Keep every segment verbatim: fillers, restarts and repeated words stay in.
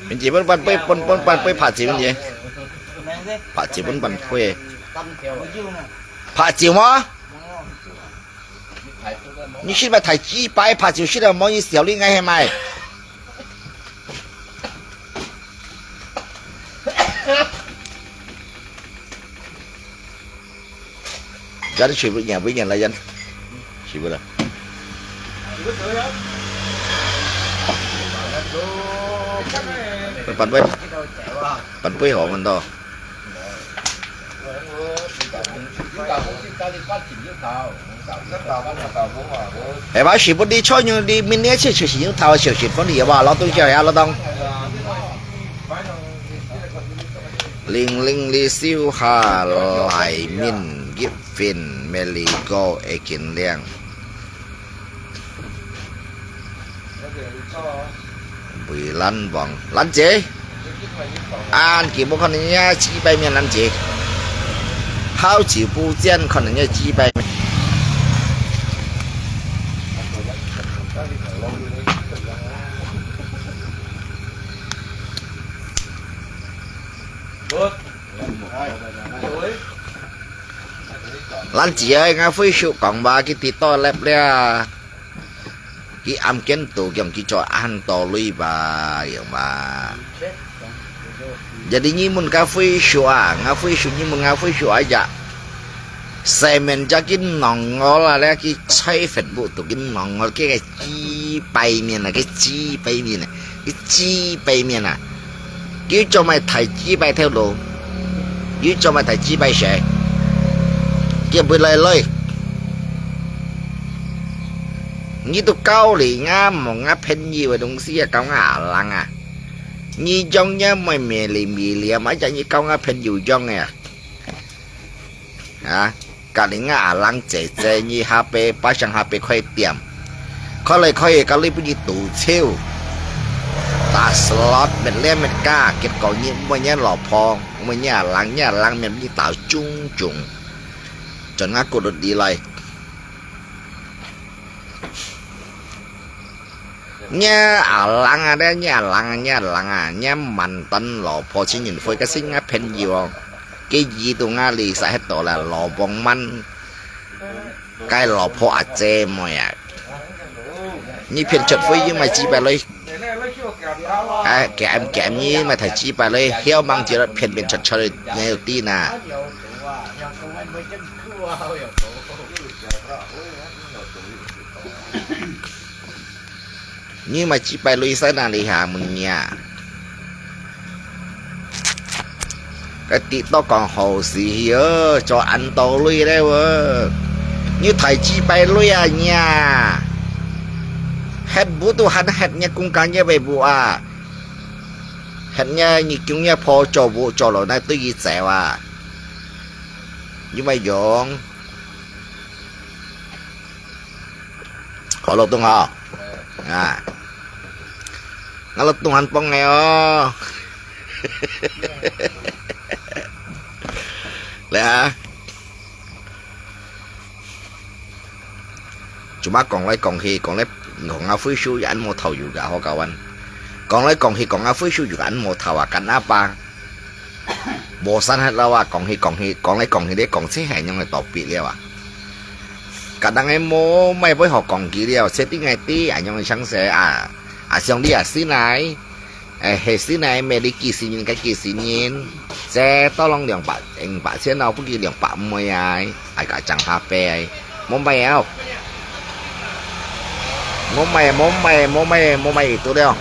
你自己分半杯，分，分半杯白酒你。白酒分半杯。白酒嗎？你係毋係大雞掰？白酒係毋係，你小你𠊎係咪？ Jadi sibuk nya, bui nya layan. Sibuk lah. Pan bui. Pan bui hổ man to. Ê, bác sĩ bút đi choi nhưng đi mình nhé chứ sự sử dụng thảo sự sự phân đi ba lo tung cho ya lo tông. Ling ling li siu ha lai min gip fin me li go e kin liang. Bùi Lan Wang, Lan 姐，恁久無看到你啊，雞掰面，蘭姐。好久不見，看到你雞掰面。蘭姐啊，𠊎會手講吧，佢跌倒粒了。 佢暗間肚，佢做恁多鐳吧，樣吧。Jadi你問𠊎會手啊，𠊎會手，你問𠊎會手啊呀。Semen ja kin nongol啊，咧佢在Facebook肚kin nongol，佢个雞掰面啊，佢雞掰面啊，佢雞掰面啊。 佢做麼个大雞掰頭路？佢做麼个大雞掰蛇？佢會來來。你都高齡啊，無啊朋友个東西啊，搞啊冷啊。你樣樣乜迷離迷離啊，乜你搞啊朋友樣个啊。 啊，隔鄰个阿郎姐姐，你下背，巴上下背開店，開來開去，搞你分你賭錢，打slot，乜靚乜假，結果你問你老婆，問你阿郎，你阿郎乜你打中中，轉啊骨碌里來。 Nya alang ada, nya alang, nya alang ah, nya mantan老婆情人會个新个朋友哦，佢移動啊，離晒喺度啦，老幫man，該老婆阿姐妹啊，你騙出會有買幾百類，哎，減減你買太幾百類，曉mang幾多騙騙出出，你有知呐？ 你買幾百鐳使哪裡下問你啊？該跌到講好死去哦，做恁多鐳咧哦。你大幾百鐳啊你啊？Hết bu tu han hết nya kung ka nya bai bu à. Hết nya你kung nya pho cho bu cho lo na tu yi zai wa. Như vậy dùng. Có lộc tung hả? À. Ngã lộc tung hẳn bông này ơ. Lẽ hả? Chúng ta còn lấy còn hi, còn lấy còn ngã phui su ăn mô thầu dù gà hoa cao ăn. Còn lấy còn hi, còn ngã phui su dù ăn mô thầu à, cắn áp ba. Bố sẵn hết lâu à, còn hi, còn hi, còn lấy còn hi đấy, còn xí hẹn nhau này tỏ bị liêu à. Cả đăng em mô, mày với họ còn kỹ liêu, sẽ tí ngày tí, à, nhau này sáng sẽ, à, à, xong đi, à, xí này. Ê, hê xí này, mẹ đi kỳ xí nhìn, cái kỳ xí nhìn. Sẽ tao lòng 兩百, 兩百千 đâu, bất kỳ 兩百 mươi ai. Ai cả chẳng hả bè ai. Mô mày ao. Mô mày, mô mày, mô mày, mô mày tụi liêu.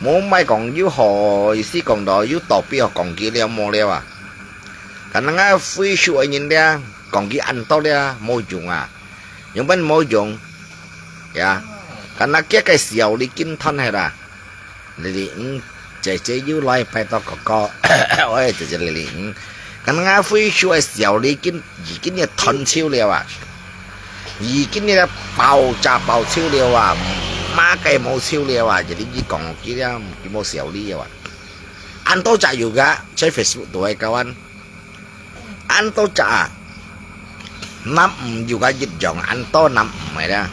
Mô mày còn yú hò, xí còn đó, yú tỏ bi hò còn kỹ liêu, mô liêu à. Cả năng á, phui su ai nhìn liêu, còn kỹ ăn tao liêu, mô dùng à. Yung ban mô dùng. Ya. Kana kia cái xiao li kin thon hai ra. Li li ng, chế chế yu lai pai to ko ko. Ôi, chế chế li li ng. Kana ngã phui su ai xiao li kin, yi kin ya thon chiu liao à. Yi kin ya bao cha bao chiu liao à. Má cái mô chiu liao à. Jadi yi kong ki liao, ki mô xiao li liao à. Ăn to cha yu ga, chế Facebook tu ai kawan. Ăn to chả. Năm ừm dù cả dịch giọng ăn to năm ừm mày đó.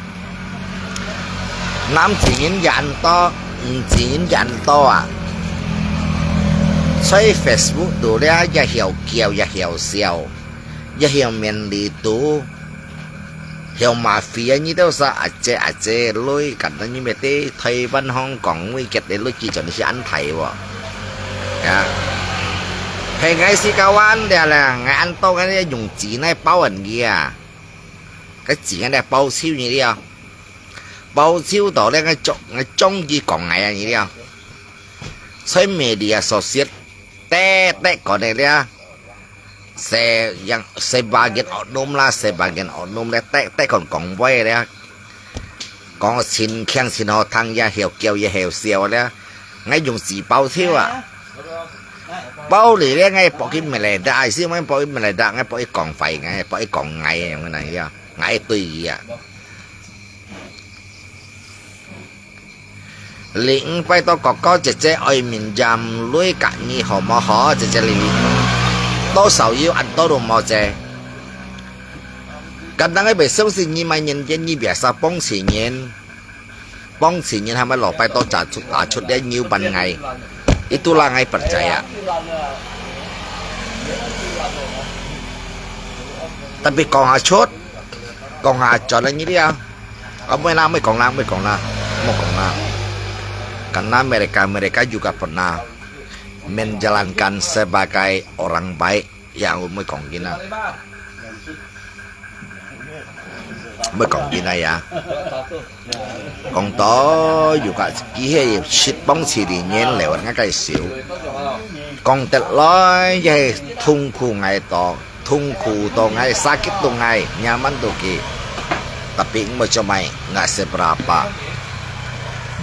男子人也恁多，女子人也恁多啊！在Facebook肚咧，也曉噭，也曉笑，也曉面裡肚，曉mafia，你兜儕阿姐阿姐女，簡單你乜知台灣、香港每個个女，基準係恁大喔。啊，係𠊎自家玩咧，𠊎恁多个用紙來包人个啊，个紙个包手你了。 包手到咧，𠊎將，𠊎將佢講𠊎啊，你了。在media sosial，得得講个了。Sa-，yang sebagian oknum啦，sebagian oknum咧，得得講講話咧，講真強真好聽，也曉噭也曉笑咧。 𠊎用紙包手啊。包裡咧，𠊎包佢Malay，意思𠊎包佢Malay，𠊎包佢講話，𠊎包佢講𠊎，樣个樣啊，𠊎對佢啊。你五拜託哥哥姐姐愛面針，雷隔你好無好？姐姐你多少有恁多都無姐。簡單个，別相信你買人間，你biasa幫錢人。 幫錢人係咪？老拜託，打出，打出咧牛粄𠊎，itu lah𠊎percaya。Tapi講下出，講下轉啊，你了。啊，毋好啦，毋好講啦，毋好講啦，毋好講啦。Karena mereka, mereka juga pernah menjalankan sebagai orang baik. Ya，毋好講佢啦。毋好講佢啦呀。講到有个，佢係識幫錢人了，𠊎介紹。講得來，也係痛苦𠊎到，痛苦到𠊎，sakit到𠊎，nyaman到佢。Tapi毋好做麼个，nggak seberapa。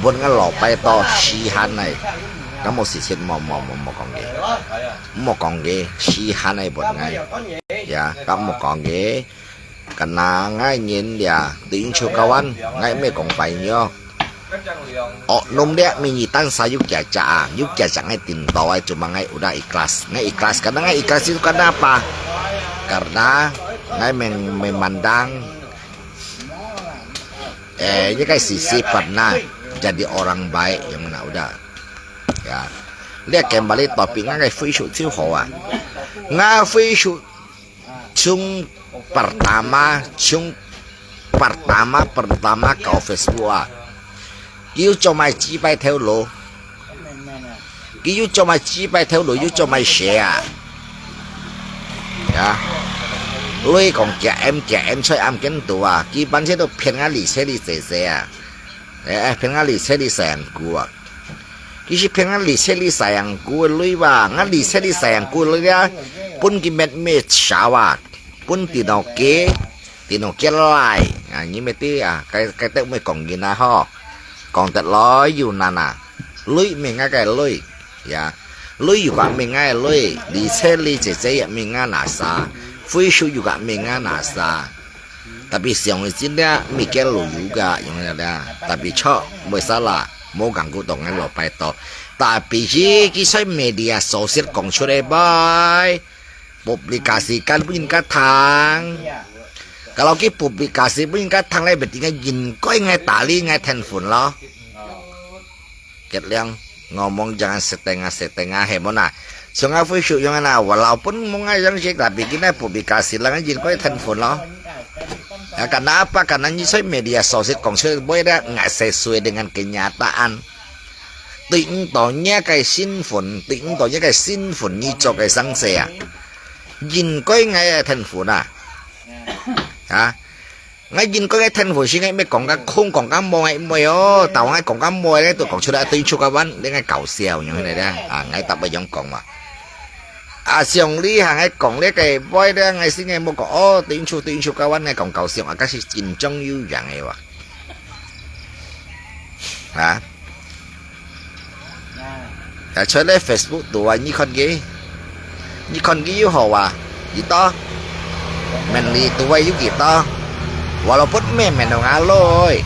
分𠊎老拜託稀罕來，咁無事情，無，無，無，無講佢。 莫講佢，稀罕个分𠊎。Ya，該莫講佢，karena𠊎人了，對應酬kawan，𠊎毋係講壞喲。Oknum了，每日單儕有幾隻啊，有幾隻𠊎聽到啊，cuma𠊎udah ikhlas，𠊎ikhlas，karena𠊎ikhlas itu karena apa？Karena𠊎mem-，memandang，eh，應該係係pernah jadi orang baik，yang mana udah。 Ya，你kembali topik，𠊎个Facebook就好啊。𠊎Facebook從pertama，從pertama，pertama搞Facebook啊，佢有做麼个幾百條路，佢有做麼个幾百條路，有做麼个寫啊？Ya，你講幾M幾M在暗間肚啊，基本上都騙𠊎利息利息息啊，誒，誒，騙𠊎利息利息人股啊。 佢係騙𠊎利息利息人股个鐳吧，𠊎利息利息人股个鐳啊，分佢搣搣少啊，分電腦機，電腦機來，啊，你乜知啊，該，該兜毋係講人啊吼，講得來又難啊，鐳毋係𠊎个鐳，ya，鐳又个毋係𠊎个鐳，利息利息息也毋係𠊎拿儕，Facebook又个毋係𠊎拿儕。 Tapi想个真个，每个都有个，用个啦。Tapi錯，無salah，無ganggu到𠊎老拜託。Tapi佢，佢在media sosial講出來，boy，publikasikan分人家聽。Kalau佢publikasi分人家聽咧，berarti應該，應該打理𠊎天分咯。 Kit liang，ngomong jangan setengah-setengah，係無啊？像𠊎Facebook樣啊，walaupun無𠊎樣式，tapi佢那publikasi，人家應該天分咯。Ya，karena apa？Karena你在media sosial講出來，會得𠊎sesuai dengan kenyataan。對應到你个身份，對應到你个身份，你做个生事啊，應該𠊎个天分啊。啊？ 𠊎應該个天分係𠊎毋係講个空，講个無个，毋係哦，但𠊎講个無个咧，都講出來，對應酬kawan，你愛搞笑，樣个咧，啊，𠊎特別樣講嘛。啊，像你行个講這个話咧，𠊎先个無講，哦，對應酬，對應酬kawan，𠊎講搞笑，啊，該係真正有樣个哇。啊？ 啊，在咧Facebook肚啊，你看佢，你看佢有好啊，幾多？Manli肚啊有幾多？Walaupun毋係Menonga鐳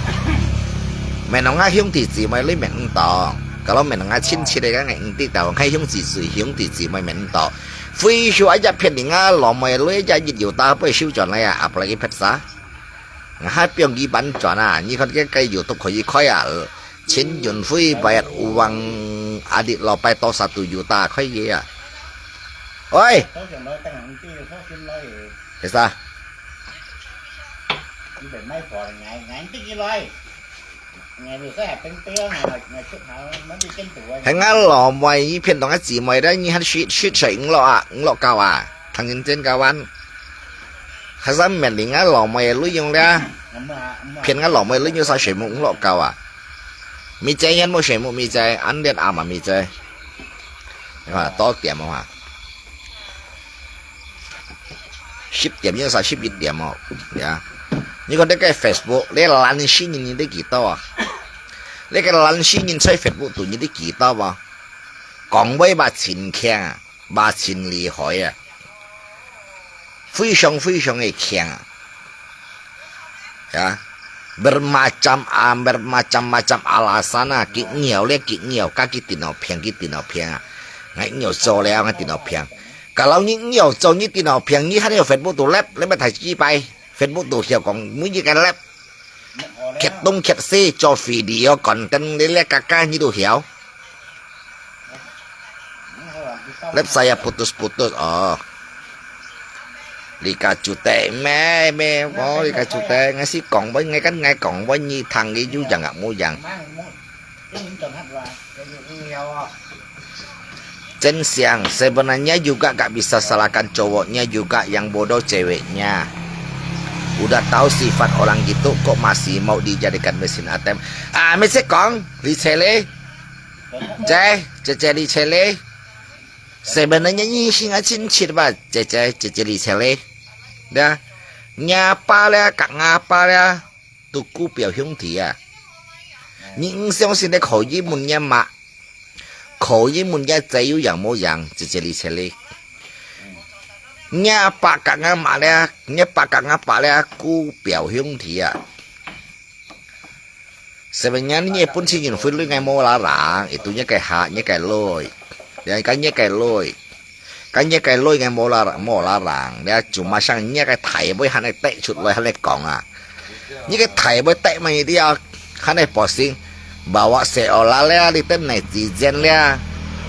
，Menonga兄弟姊妹你Menonga當，kalau Menonga親戚个，𠊎毋知道，𠊎兄弟姊，兄弟姊妹Menonga當。非說一片人啊，老妹女一日有打背收轉來啊，apalagi別儕。還放幾萬轉啊！你看這個YouTube可以開啊，錢運費、百萬、阿里老拜多少都有的，可以啊。喂，係啥？係𠊎老妹，你騙到𠊎姊妹咧，你還說說誰五六啊，五六九啊，唐人街高灣。 Hasa面臨𠊎老妹个內容咧，騙𠊎老妹內容啥全部五六九啊！咪姐，有無全部咪姐？恁烈暗啊，咪姐！你看，多點啊嘛，十點有啥？十一點哦，呀！你看這個Facebook，你懶尸人你知幾多啊？你個懶尸人在Facebook肚你知幾多啊？講話嘛真強啊！ 嘛真厲害啊，非常非常个強啊。Ya, bermacam啊，bermacam-macam alasan啊，佢拗咧，佢拗，佢電腦屏，佢電腦屏啊。𠊎拗做了，𠊎電腦屏。Kalau你拗做你電腦屏，你還有Facebook肚lab，你乜大幾擺？Facebook肚曉講每一個lab，揭東揭西做video content，你咧嘎嘎你都曉。 Lab saya putus-putus, oh. Lika jutek, meh, meh, oh, lika jutek. Ngai si kong boy, ngai kan ngai kong boy, nyi thang ngi ju jang ngak mu jang. Chen Siang, sebenarnya juga gak bisa salahkan cowoknya juga yang bodoh ceweknya. Udah tahu sifat orang gitu, kok masih mau dijadikan mesin A T M? Ah, mesti kong, li cele. Cai, cece li cele. Sebenarnya nyi si ngai cin cit ba, cece, cece li cele. Dah. Nya apa le, kak ngapa le, tuku piao hiung ti a. Nyi ng siang sin de kho yi mun nya ma. Kho yi mun nya cai yu yang mo yang, cece li cele. Nya apa kak ngama le, nya apa kak ngapa le, ku piao hiung ti a. Sebenarnya nyi pun si nyin fui lui ngai mo larang, itu nyi kai ha, nyi kai lui. Ya, kan nyi kai lui. Kan nyi kai lui ngai mo larang, mo larang. Ya, cuma sang nyi kai thai boy han ai tek chut lui han ai kong a. Nyi kai thai boy tek mai dia, han ai posting. Bawa seolah le, li ten nai ci jen le.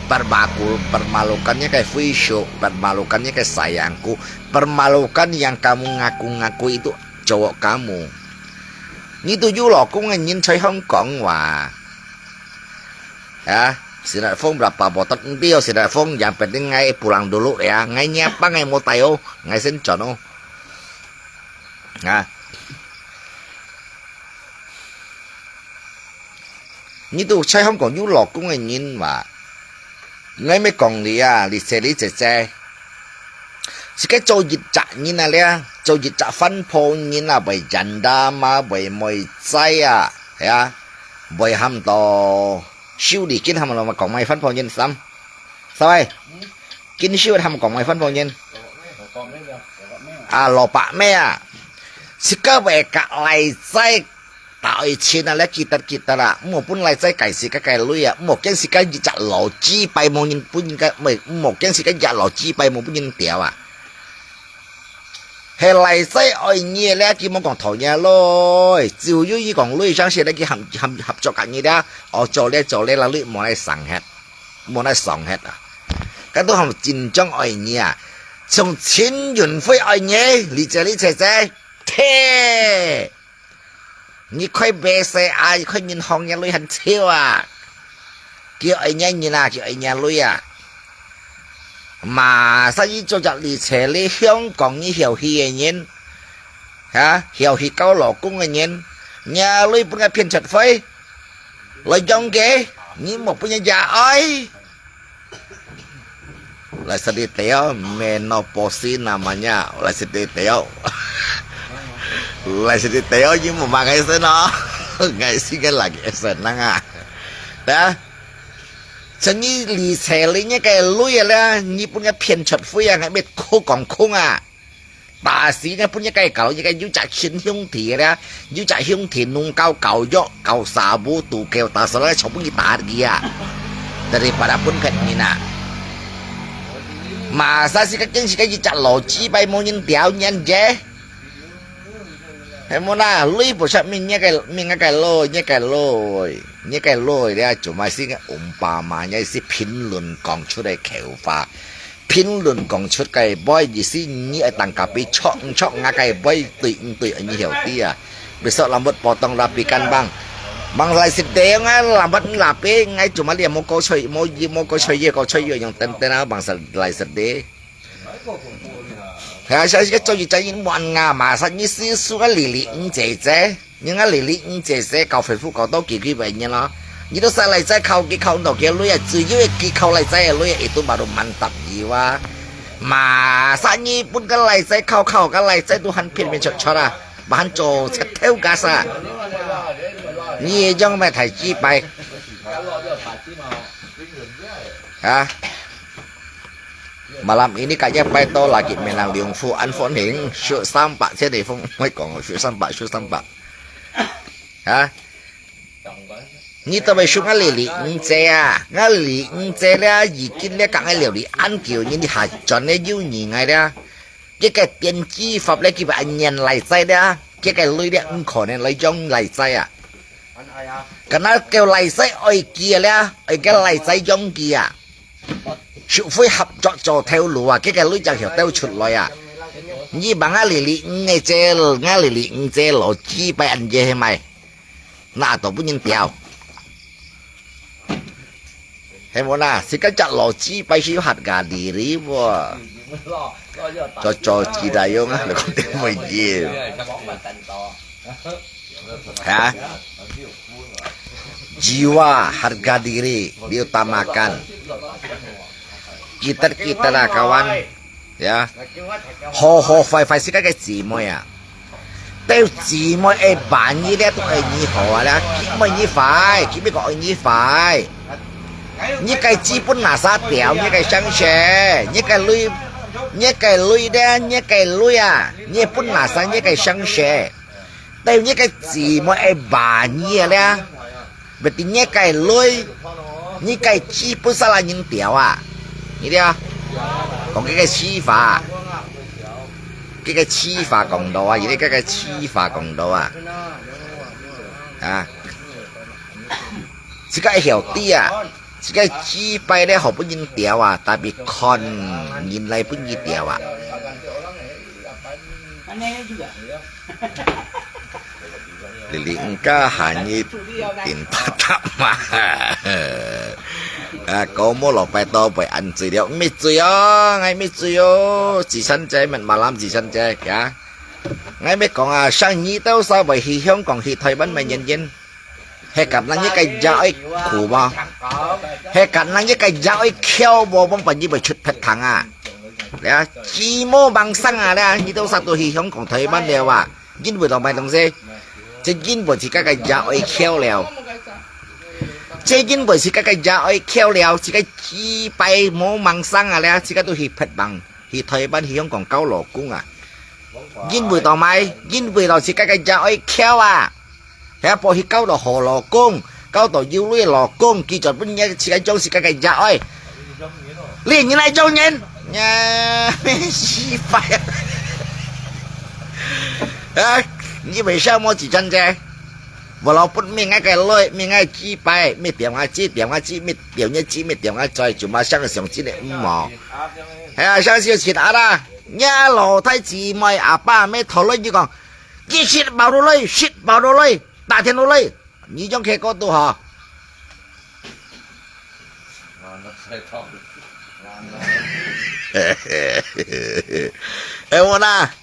Permaku, permalukan nyi kai fui shu, permalukan nyi kai sayangku, permalukan yang kamu ngaku-ngaku itu cowok kamu. Nyi tu yu lo kong ngai nyin choi hong kong wa. Ya, sinar fong berapa botol ndio sinar fong yang penting ngai pulang dulu ya. Ngai nyapa ngai mo tayo, ngai sen chon o. Ya. Nyi tu choi hong kong yu lo kong ngai nyin wa. Ngai me kong li a, li se li se se. Si ke cho yit chak nyin a le, cho yit chak fan po nyin a, bai janda ma, bai moi zai a, ya, bai ham to. Siu li kin ham lo ma kong mai fan po nyin sam. Sa bai. Kin siu ham kong mai fan po nyin. A lo pa me a. Si ke bai kak lai zai 大錢啊，你記得記得啦，毋好分來再介紹个介類啊，毋好見時間一隻老雞掰無人分人家，毋好見時間一隻老雞掰無分人屌啊。係來再愛你咧，佢莫講討你咯，只有佢講類相識咧，佢合合合作緊你咧，哦做咧做咧，啦你莫來傷害，莫來傷害啊！佢都含真正愛你啊，像陳雲輝愛你，你這你姐姐，切！ 你開白色啊，你開銀行个鐳很潮啊！佢愛你人啊，佢愛你鐳啊！嘛，所以做隻理財你香港你曉去个人，哈，曉去交老公个人，你鐳分佢騙出去，來用个，你莫分人家愛。 Lai sedih teo, menopause namanya. Lai sedih teo. Lai sedih teo, 你莫罵𠊎先哦。𠊎是个lagi senang啊。啊？像你理財你个鐳啊啦，你分佢騙出去啊，𠊎乜好講空啊。 打死呢，分一个狗，一个有隻親兄弟个啦，有隻兄弟弄搞搞藥，搞沙布，杜狗，打死了，全部佢打佢啊！Daripada分別人啊！Masa si kacang si kaji cak loji pai mo nyen diau nyen je. 係無啦，鐳不出面，你个，你个鐳，你个鐳，你个鐳咧，做麼事个Obama，你係評論講出來口話，評論講出个，boy，意思你愛tanggapi，著毋著，𠊎个boy，對毋對，你曉得啊？Besok rambut potong rapikan bang。Bang lai sedih，𠊎rambut rapi，𠊎cuma lihat muka saya，muka saya，muka saya，kau saya yang tenten啊，bang lai sedih。 Kaya siya, siya, coy, coy, muan nga, masa ni si suka lili ng cece. Ni nga lili ng cece, kau Facebook kau to kiki ba niya lo. Ni to sa lai cai kau ki kau no ki lui, coy, ki kau lai cai lui, itu baru mantap jiwa. Masa ni pun ka lai cai kau kau ka lai cai Tuhan pin min chot chot ah. Bahan cho chet theo ka sa. Ni jong mai thai chi pai. Ha? Malam ini kayaknya pai to lagi menang liung fu an phone hing, shoot sampak cene phone, mai kong shoot sampak, shoot sampak. Ha? Ni to bai shoot ngali li ng ce a, ngali li ng ce le, yi kin le kang ai liu li an kiu, ni ni ha chon le yu ni ngai le. Cái cái tiền chi pháp le ki ba an nyen lai cai le, cái cái lui le ng kho ne lai jong lai cai a. Kana kêu lai cai oi kia le, oi cái lai cai jong kia. Sự phối hợp cho cho theo lùa, cái cái lui chẳng hiểu theo chụp lòi à. Nhi bằng ngã lì lì nghe chê, ngã lì lì nghe chê lò chi bay ăn dê hay mày. Nà tổ bún nhân tiao. Hay mô nà, xí cái chặt lò chi bay xí hạt gà đi rí vua. Cho cho chi đại yông á, là con tiếng mày gì. Hả? Jiwa harga diri diutamakan. Kita kita lah kawan, ya. Ho ho fai fai si cái cái gì môi à? Têu gì môi ai bán như thế tụi ai như họ là kí môi như phải, kí biết gọi như phải. Như cái chi bún là sa tiểu, như cái sáng sẻ, như cái lui, như cái lui đấy, như cái lui à, như bún là sa, như cái sáng sẻ. Têu như cái gì môi ai bán như thế. Bê ti nhé cái lui, nhé cái chi bún sa là nhìn tiểu à. Nhé đi à. Còn cái cái chi phá. Cái cái chi phá cộng đồ à, nhé cái cái chi phá cộng đồ à. À. Chỉ cái hiểu tí à. Chỉ cái chi bay đấy họ bún nhìn tiểu à, tại vì con nhìn lại bún nhìn tiểu à. Lili engka hanyi tin patama. À, có mua lọ bài tàu bài ăn chơi đéo, mệt chơi à, ngay mệt chơi à. Chỉ sẵn chơi, mệt mà làm chỉ sẵn chơi, kìa. Ngay mệt còn à, sang nhí tàu sao bài hi Hồng Kông hi Thái Văn mày nhân dân. He kap nang ye kai ja oi khu bo. He kap nang ye kai ja oi khiau bo bang pa nyi bai chut phet thang a. Lea, chi mo bang sang a lea, nyi tau sa tu hi Hong Kong Thai Ban leo a. Yin bu tong bai tong se. Che yin bu chi kai kai ja oi khiau leo. Che yin bu chi kai kai ja oi khiau leo, chi kai chi bai mo mang sang a lea, chi kai tu hi phet bang. Hi Thai Ban hi Hong Kong kau lo kung a. Yin bu tong mai, yin bu tong chi kai kai ja oi khiau a. He po hi kau to ho lo kung, kau to yu lui lo kung, ki chot bun nye chi kai jong chi kai kai ja oi. Li nyi lai jong nyen. Nya, si pai. Ha, nyi bai sa mo chi chan che. Wa lo put mi ngai kai loi, mi ngai chi pai, mi tiam ngai chi, tiam ngai chi, mi tiam nye chi, mi tiam ngai choi, chu ma sang siang chi ne mo. He, sang siang chi ta da. Nya lo thai chi moi a pa me tho loi nyi kong. Ki shit bao loi, shit bao loi. Tả thiên lôi, nhị trong khe có tu hả? Ê, ôn à.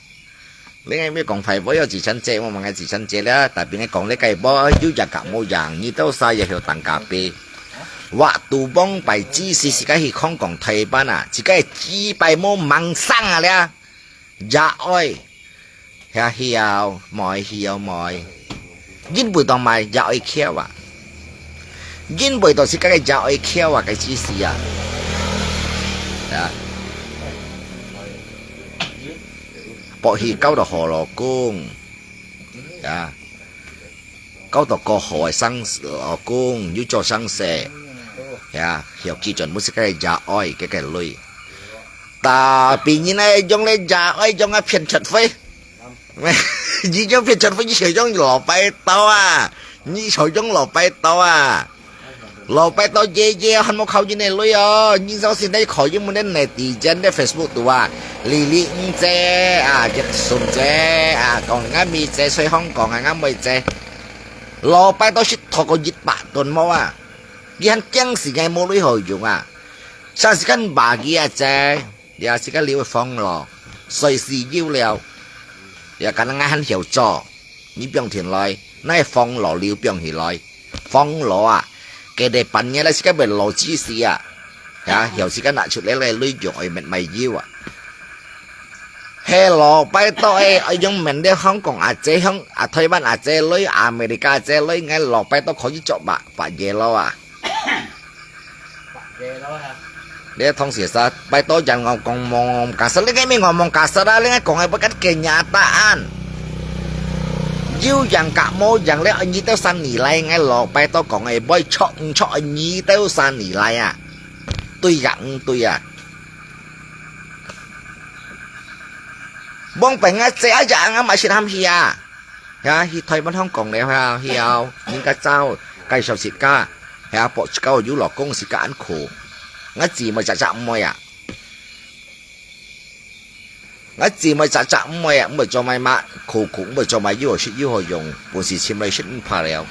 Lý ngay biết còn phải với chỉ chân chế mà, mà ngay chỉ chân chế đó, tại vì ngay còn lấy cây bó, dữ dạc cả mô dạng, như tao xa giờ hiểu tăng cà phê. Waktu bông bài chi si si cái hi không còn thầy ban à, chỉ cái chi bài mô măng sang à lẽ. Dạ ơi. Hia hiau, moi hiau moi. Yin bui tong mai ya oi khiau a. Yin bui tong si ka ya oi khiau a ka chi si a. Ya. Bo hi kau to ho lo kung. Ya. Kau to ko ho ai sang lo kung, yu cho sang se. Ya, hiau ki chon mu si ka ya oi ke ke lui. Ta pi ni nai jong le ya oi jong a phian chat fei. 你這片全部你小用老白刀啊！你小用老白刀啊！老白刀爺爺還無靠你个鐳哦！你相信你靠你們个netizen个Facebook度啊！麗麗五姐啊，玉順姐啊，講人家妹姐，所以香港人家妹姐，老白刀係拖過一百噸無啊！你還驚死人無鐳好用啊！上時間把佢啊姐，你啊時間你會放咯，隨時有了，你啊可能還曉做。 你放田來，那放落了放起來，放落啊，佢等半夜來自家會落知識啊，呀，曉自家拿出來來鐳用愛買買油啊。係咯，拜託誒，愛用面對香港阿姐、香啊台灣阿姐鐳、阿美利加阿姐鐳，𠊎咯拜託可以做白白嘢咯啊。 你个同事說，拜託人我講望望假設，你个咩我望假設啊？你个講个不跟kenyataan。有人甲無人咧，你兜生你來，𠊎咯拜託講个，會錯毋錯，你兜生你來啊？對呀，毋對啊？望本啊，這啊，這啊，買先喊去啊！ 呀，去台灣香港了後，去後，人家走，介紹自家，呀，博自家有老公自家恁苦。𠊎姊妹隻隻毋會啊。𠊎姊妹隻隻毋會啊，毋會做買嘛，苦苦毋會做買，又好食又好用，本事尋來食毋怕了。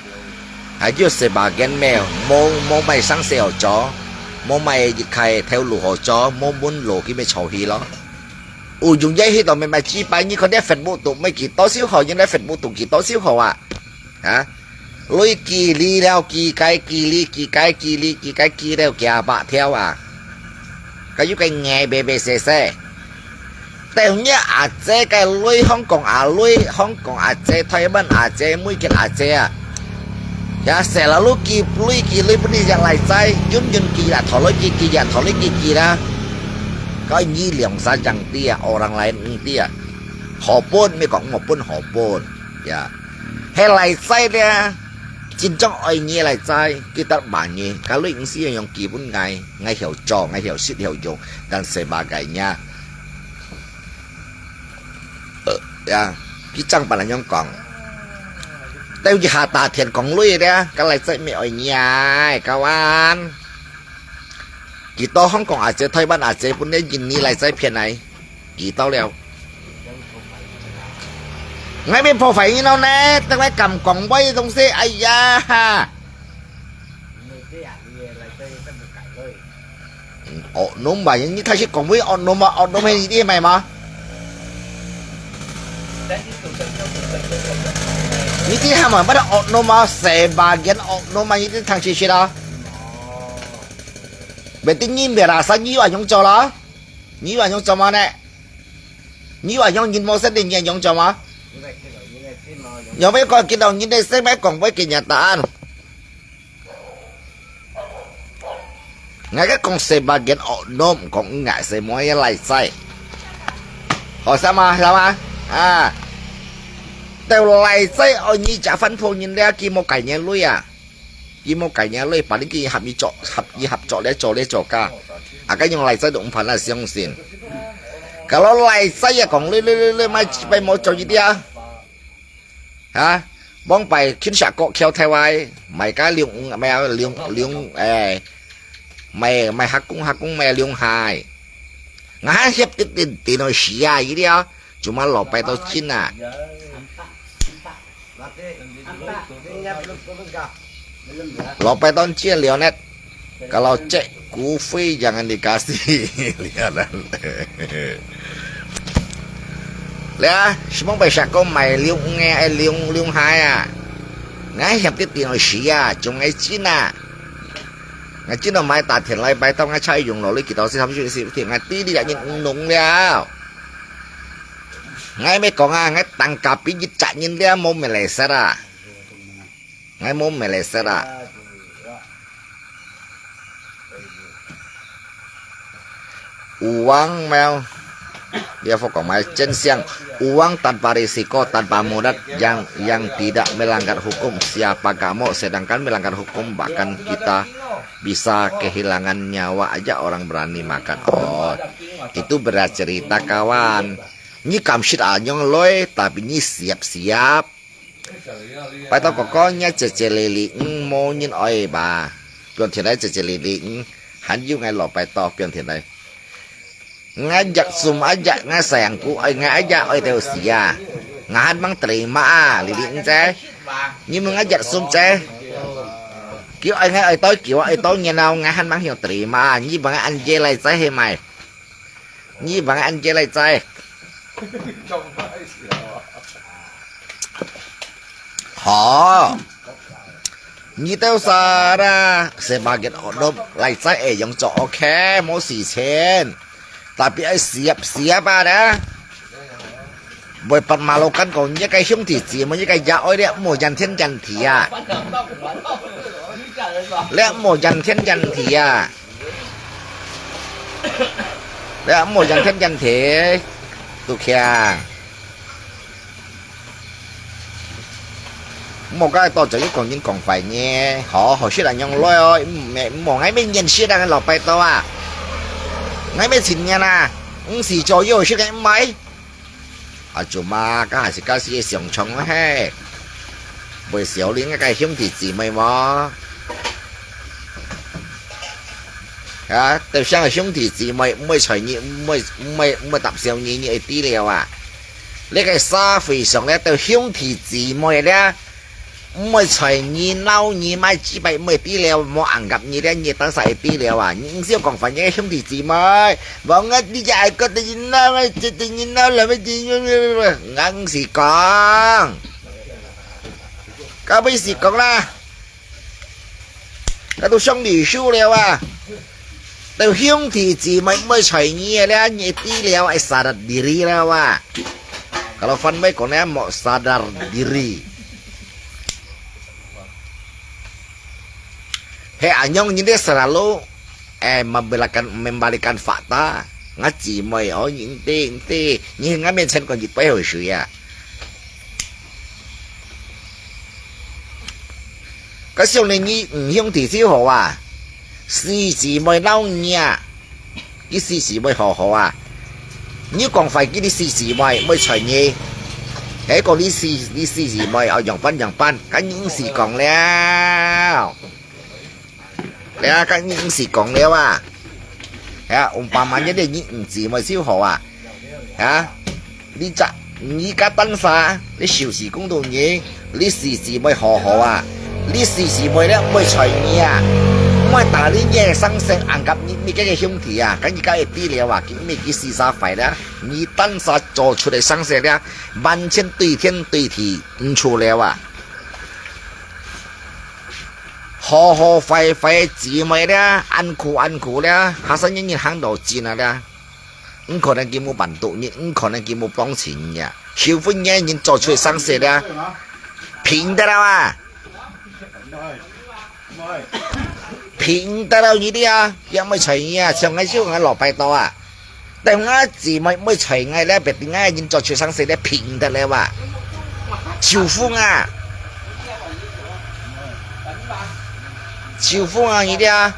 還有十八間廟，無無買生死好做，無買一開頭路好做，無門路佢咪坐去咯。 有用也去到咩咩幾百，你看這Facebook度，無幾多少號，人家Facebook度幾多少號啊？啊？鐳寄鐳了，寄該寄鐳，寄該寄鐳，寄該寄了幾百條啊！該有个硬白白細細。等於阿姐个鐳，香港阿鐳，香港阿姐，台灣阿姐，美國阿姐啊！ Ya, selalu ki lui ki lui pun dia jak lai cai, yun yun ki lah, tholoi ki ki ya, tholoi ki ki lah. Kau nyi liang sa jang dia, orang lain ng dia. Hopun, mi kong mo pun hopun. Ya. He lai cai dia. Cin cong oi nyi lai cai, kita ba nyi. Kalau ing si yang ki pun ngai, ngai hiau cong, ngai hiau sit hiau jong, dan sebagainya. 呃，呀，佢正白人樣講，兜一下打天光雷咧，該來這咩愛nhai，kawan。幾多香港阿姐、台灣阿姐本來印尼來這片來，幾多了？𠊎咪破壞你咯呢，等𠊎敢講話个東西，哎呀！ Oknum ba, ni thang si kong wei oknum ba, oknum he ni ti mai ma. Ni ti ha ma, ba oknum ma, sebagian oknum ma, ni ti thang si si la. Berarti ni berasa ni wa nyong cho la. Ni wa nyong cho ma ne. Ni wa nyong ni mo se ni nyong cho ma. Yo me ko kita ni ne se mai kong wei kenyataan. Ngai ka kong sebagian oknum, kong ngai semua ya lai sai. Ho sama, sama. Ah. Teu lai sai, o ni ja fan pho nyin le ki mo kai nyen lui ah. Ki mo kai nyen lui, paling ki hap ni cho, hap ni hap cho le cho le cho ka. Aka yung lai sai dong pan la siong sin. Kalau lai sai ya kong lui lui lui lui mai chi pai mo cho ji dia. Ha? Bong pai kin sha ko khiao thai wai. Mai ka liung mai liung liung eh. Mai mai hakung hakung mai liung hai. Nga ha hiap tit tit tino shia yi dia. Cuma lo pai to chin ah. Lo pai to chin liao net. Kalau cek kufui jangan dikasih. Lihat. Lihat, semua bai sako mai liung nge ai liung liung hai ah. Ngai hiap ti tino shia, chung ngai chin ah. Ngai chin mai ta thian lai bai tao ngai chai yung lo li ki tao si tham si si ti ngai ti li ya nyin nung liao. Ngai me kong ah, ngai tang ka pi yit cha nyin liao mo me lai sat ah. Ngai mo me lai sat ah. Uang mel. Dia fo kong mai chen siang. Uang tanpa risiko, tanpa mudarat yang yang tidak melanggar hukum. Siapa kamu sedangkan melanggar hukum bahkan kita bisa kehilangan nyawa aja orang berani makan. Oh, itu berat cerita kawan. 你敢食啊，仰來，tapi你siap-siap。拜託哥哥，你姐姐零零五無人愛吧？放天來姐姐零零五，還有𠊎老拜託，放天來。Ngajak sum aja, ngai sayangku, ai ngai aja, ai teu sia. Ngahan mang terima ah, lili nce. Ni mengajak sum ce. Kiu ai ngai ai toi, kiu ai toi ngenau, ngahan mang hiu terima. Ni bang anje lai cai he mai. Ni bang anje lai cai. Hor. Nyi teu sara, sebagian odop lai cai e yong co ok, mo si chen. Tapi ai siap-siap ah dah. Boi pat malukan kau nyi kai hiung ti ji, mo nyi kai ya oi dia, mo jan tien jan ti ah. Lek mo jan tien jan ti ah. Lek mo jan tien jan ti. Tu kia. Mò cái to cho yuk kong yin kong phải nhé. Hò, hò shit là nhong lôi ơi. Mẹ mò ngai mẹ nyen shit đang lò pai to à. Ngai mẹ chín nyen à. Ung si cho yuk shit cái mai. À, chú mà, cái hai mươi cái gì sòng chong he. Buổi xíu đi ngay cái hiếu thì gì mày mà. À, tao sang hiếu thì gì mày, mày xoay nhị, mày, mày, mày tập xíu nhị nhị tí liao à. 這個社會上咧，對兄弟姊妹咧，毋會在你老你買幾百妹知了，無硬夾你咧，你單儕知了啊！你毋使講煩你个兄弟姊妹，無我你只愛個對你老，我只對你老了，我只，我毋是講，該毋是講啦。 該都上禮數了啊！對兄弟姊妹毋會在你个了，你知了，愛sadar diri了啊！Kalau翻譯講呢，莫sadar diri。係恁樣，你个selalu，哎，membalikan，membalikan fakta。我姊妹哦，你知，你知，你，我面前講一百口水啊！ 該想呢，你毋兄弟就好啊，四姊妹鬧你啊，你四姊妹好好啊，你講壞佢你四姊妹，毋會睬你，係講你四，你四姊妹，哦，樣般樣般，該你毋使講了。 了，該你毋使講了啊！呀，umpamanya你，你毋姊妹就好啊！呀，你隻，你个單儕，你就是講到你，你四姊妹好好啊！你四姊妹咧，毋會睬你啊！毋會打你，你个上身，硬夾你，你个兄弟啊！該你該會知了啊！佢毋係佢四儕壞了，你單儕做出來上身了，完全對天對地毋錯了啊！ 好好壞壞姊妹了，恁苦恁苦了，下生日日行到盡啊了，毋可能佢無辦到，你毋可能佢無幫襯你啊。受歡迎人做出上世了，拼得了啊！拼得了你的啊，也毋會睬你啊，像𠊎就𠊎老拜到啊。 但𠊎姊妹毋會睬𠊎了，別定𠊎人做出上世了，拼得了啊！仇富啊！仇富啊，你的啊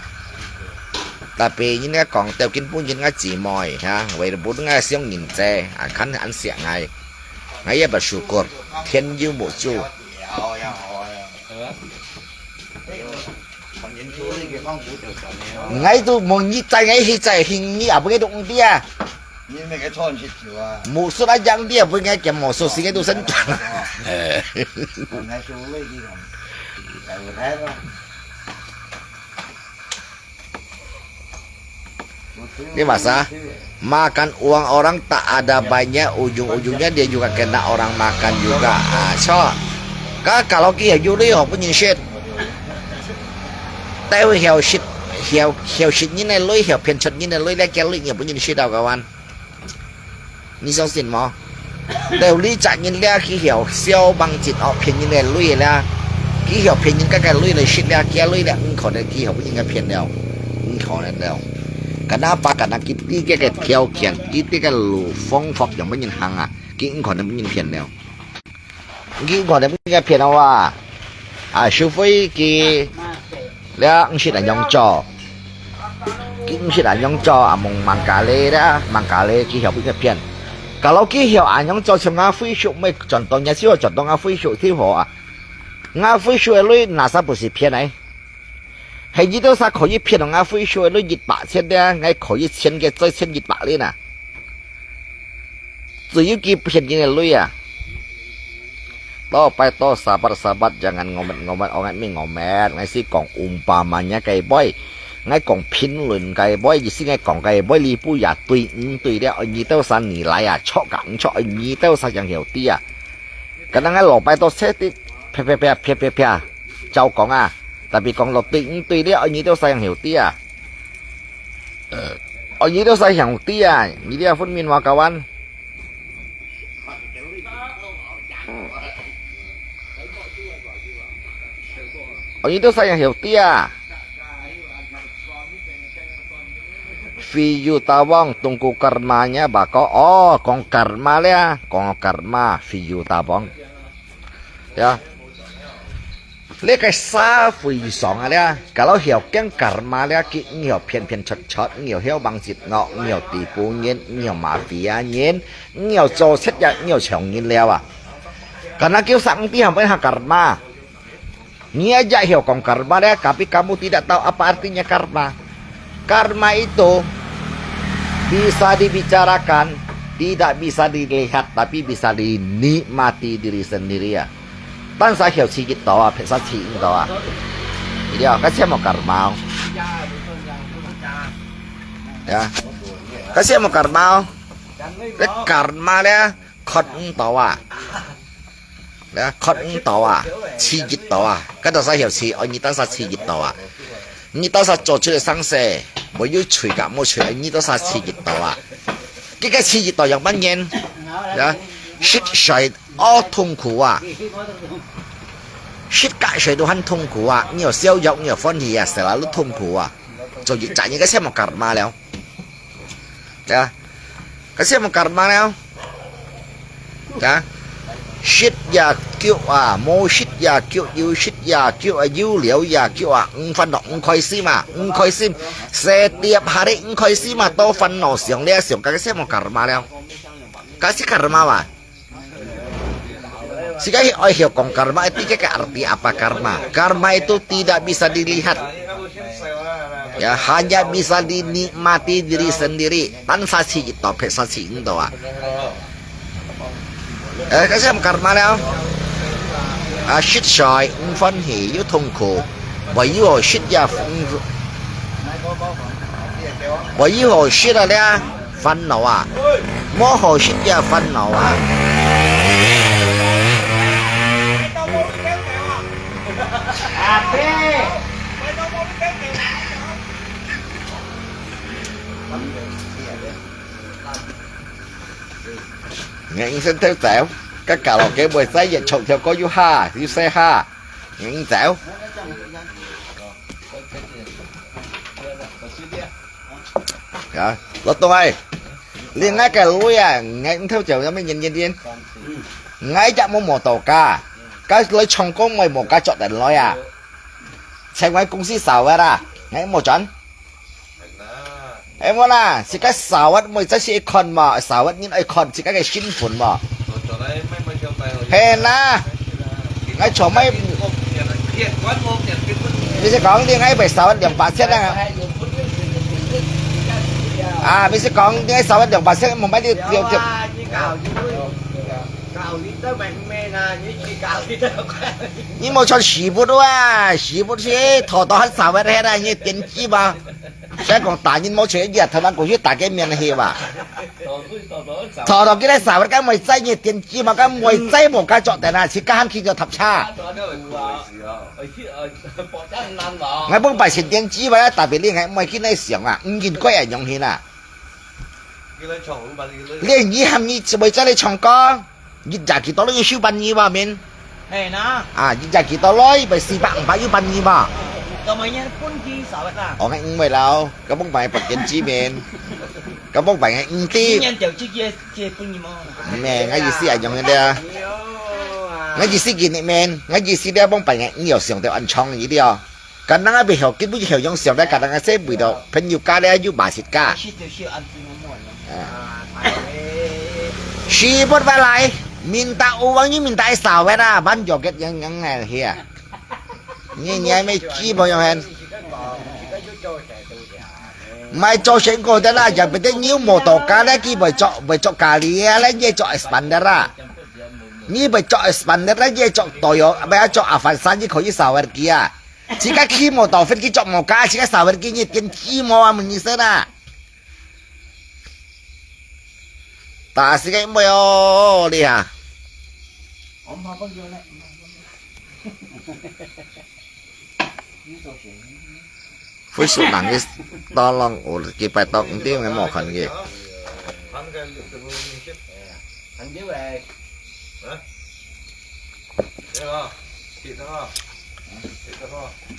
！Tapi人家講，到今本人𠊎姊妹，哈，為了本𠊎想人濟，啊，看恁惜𠊎，𠊎也bersyukur，天有目珠。 𠊎都無你在，𠊎去在，你也毋會懂的啊。你那個穿去酒啊？Maksud aja dia pun ngai kiam maksud sing itu sentang. Ngai tu lagi kan. Tahu dah lah. Ini masa, makan uang orang tak ada banyak, ujung-ujungnya dia juga kena orang makan juga. Ah, so, ka kalau kia yuli ho pun nyin shit. Tahu hiao shit, hiao, hiao shit nyin ai lui, hiao pian chot nyin ai lui, le kia lui nyin pun nyin shit tau kawan. 你相信無？到你責任了，佢曉小幫錢哦，騙人个鐳了，佢曉騙人家个鐳來食了，佢个鐳了，毋可能佢曉分人家騙了，毋可能了。Kenapa？Karena佢知个个條件，佢知个路方法樣分人行啊，佢毋可能分人騙了。 你看你个片好啊？啊，收費佢了，毋識恁樣做，佢毋識恁樣做啊，蒙蒙咖哩啦，蒙咖哩，佢曉分个片。Kalau佢曉恁樣做，像𠊎Facebook，毋係轉到，若就轉到𠊎Facebook就好啊。𠊎Facebook个鐳，哪儕毋係騙个？係你兜儕可以騙到𠊎Facebook个鐳一百千个，𠊎可以千个再千一百个呢。只有佢騙人个鐳啊！Toh，拜託，sabar，sabar，jangan ngomet-ngomet，𠊎乜ngomet，𠊎係講umpamanya个話。 𠊎講評論个話，意思𠊎講个話，你不要對毋對了，你兜儕你來啊，著个毋著，你兜儕樣曉得啊。Kadang𠊎老伯到車的，啪啪啪啪啪啪，照講啊，tapi講落對毋對了，你兜儕樣曉得啊。哦，你兜儕樣曉得啊，你兜分明話kawan。哦，你兜儕樣曉得啊。 Fiyu Tawong tunggu karmanya bako. Oh，講karma了，講karma，Fiyu Tawong。Ya。這个社會上啊了，kalau曉驚karma了，佢毋曉騙騙出出，毋曉曉mang節惡，毋曉地步人，毋曉mafia人，毋曉做賊也毋曉搶人了啊。Karena佢上帝還不下karma。 你aja曉講karma了，tapi kamu tidak tahu apa artinya karma. Karma itu bisa dibicarakan, tidak bisa dilihat, tapi bisa dinikmati diri sendiri啊。單儕曉試得到啊，別儕試毋到啊。Iya，該先無karma哦。Ya，該先無karma哦。該karma了，看毋到啊。 咧，看毋到啊，試得到啊，該兜儕曉試，哦，你兜儕試得到啊。你兜儕做出个生事，無有趣甲無趣，你兜儕試得到啊。這个試得到樣般人，呀，食水哦痛苦啊，食甲水都很痛苦啊，你有燒肉，你有歡喜啊，selalu痛苦啊，做一隻人个先無karma了。 呀，該先無karma了。呀，食也噭啊，無食也噭，有食也噭啊，有尞也噭啊，毋歡樂毋開心啊，毋開心，setiap hari毋開心啊，都煩惱想了想，該先無karma了。該係karma吧？ Sika hi oi hiu kong karma itu ke arti apa karma? Karma itu tidak bisa dilihat. Ya, hanya bisa dinikmati diri sendiri. Tan saksi itu, pe saksi itu ah. Eh, kasi ang karma niya. Ah, shit shoy, ang fun hi, yu tong ko. Ba yu ho shit ya, ba yu ho shit a lia. 煩惱啊，無好食个煩惱啊。你先偷走，該卡拉OK妹仔也唱條歌又哈，又細哈，你走。 啊，老董哎，你𠊎个鐳啊，𠊎毋偷走有咩原因？𠊎也無摩托車，該來唱歌𠊎無駕照等來啊。請問公司掃啊啦，𠊎無轉。哎，無啦，自家掃啊，妹仔係愛看嘛，掃啊，人愛看自家个身份嘛。 係啦，𠊎從來，你係講你𠊎會少兩百千啊？啊，你係講你𠊎少兩百千，毋係你六六你無穿屎布啊，屎布係頭頭還少个，係啦，你電機嘛？ 所以講打人無錢，一日頭晚過去打个面去吧。頭頭佢來掃，該妹仔你電機嘛，該妹仔無駕照等啊，自家還去到搭車。𠊎幫擺先電機嘛，特別你𠊎妹去那想啊，毋應該啊，用心啊。你你喊你妹仔來唱歌。 一隻幾多鐳收分你吧，面？係啦。啊，一隻幾多鐳，一百四百、五百有分你吧？該麼人分佢少啦？哦，該五位了，該幫擺八千幾面，該幫擺五千。今年就直接接分你嘛。咩，𠊎意思係用个啊。哎呦啊。𠊎意思今日面，𠊎意思咧幫擺五有想到安昌一條。 Kadang abis ho, kit bui ho yang siang dah kadang saya bui dah, pen yuka dah yu basit ka. 係就係恁樣个樣。啊，大概 Sibut balai, minta uang ni minta sawat ah, ban joget yang yang eh hia. Ni ni ai mai chi bo yang hen. Mai cho shen ko da la, ja bete ni mo to ka la ki bo cho bo cho ka li la ye cho expander ah. Ni bo cho expander la ye cho Toyo, bo cho Avanza ni ko yi sawat ki ah. Chi ka ki mo to fet ki cho mo ka, chi ka sawat ki ni tien chi mo ah mo ni se na. 打死个妹哦，你啊！Facebook 人个当中有几百多，毋知有无看个。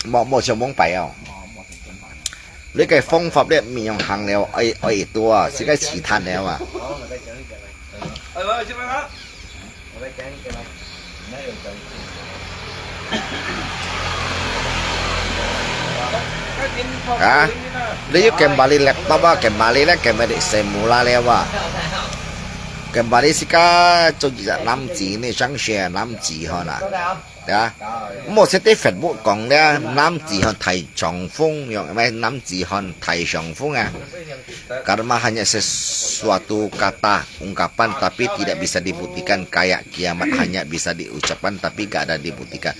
莫莫想蒙白哦。你个方法咧，毋用行了，爱爱多啊，是个试探了啊。啊，你要跟巴黎laptop啊，跟巴黎咧，跟巴黎semula了啊。跟巴黎是个做一个男子呢，上学男子吼啦。 呀，莫说对Facebook讲了，男子汉大丈夫，用咩男子汉大丈夫啊？Karma hanya sesuatu kata, ungkapan, tapi tidak bisa dibuktikan, kayak kiamat hanya bisa diucapkan, tapi gak ada dibuktikan.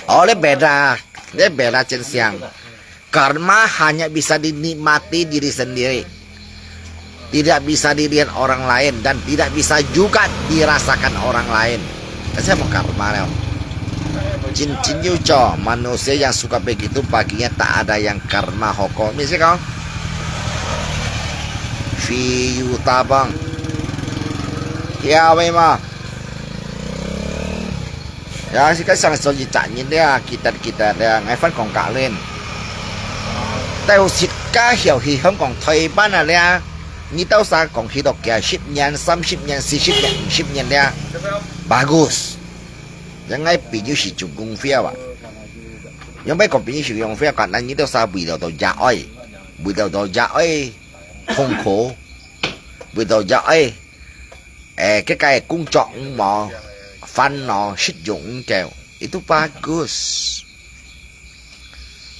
Oh, ini beda, ini beda jenis yang Karma hanya bisa dinikmati diri sendiri. Tidak bisa dilihat orang lain dan tidak bisa juga dirasakan orang lain. Kasi mo karma liao. Chin chin yu cho, manusia yang suka begitu baginya tak ada yang karma hoko. Misi kau. Fi yu tabang. Ya wei ma. Ya, si ka sang so yi cha nyin dia, kita kita dia, ngai fan kong ka len. Tao sit ka hiao hi hong kong thoi ban a lia. Ni tao sa kong hi dok kia sip nyan, sam sip nyan, si sip nyan, sip nyan dia. Bagus. Yang ngai pi yu si chung kung fia wa. Yang bai kong pi yu si kung fia ka nan ni tao sa bui dau dau ja oi. Bui dau dau ja oi. Thong ko. Bui dau ja oi. Eh, kekaya kung chok mo, fan no, shit yung keo. Itu bagus.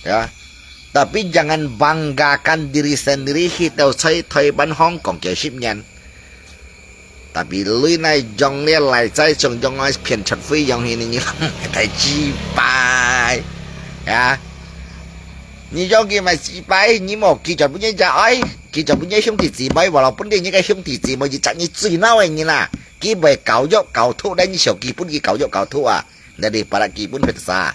Ya. Tapi jangan banggakan diri sendiri, hitau cai thoi ban Hong Kong keo sip nyan. Tapi lui nai jong lia lai cai jong jong ai pian chat fui yang hini nyi lam tai chi pai. Ya. Nyi jong ki mai chi pai, nyi mo ki chot bu nyi ja ai, ki chot bu nyi hiong ti chi pai, wa lo pun di nyi ka hiong ti chi mo ji chat nyi chui nau ai nyi na. Ki bai kau yok kau thu dai nyi siau ki pun ki kau yok kau thu a. Nda di para ki pun phet sa.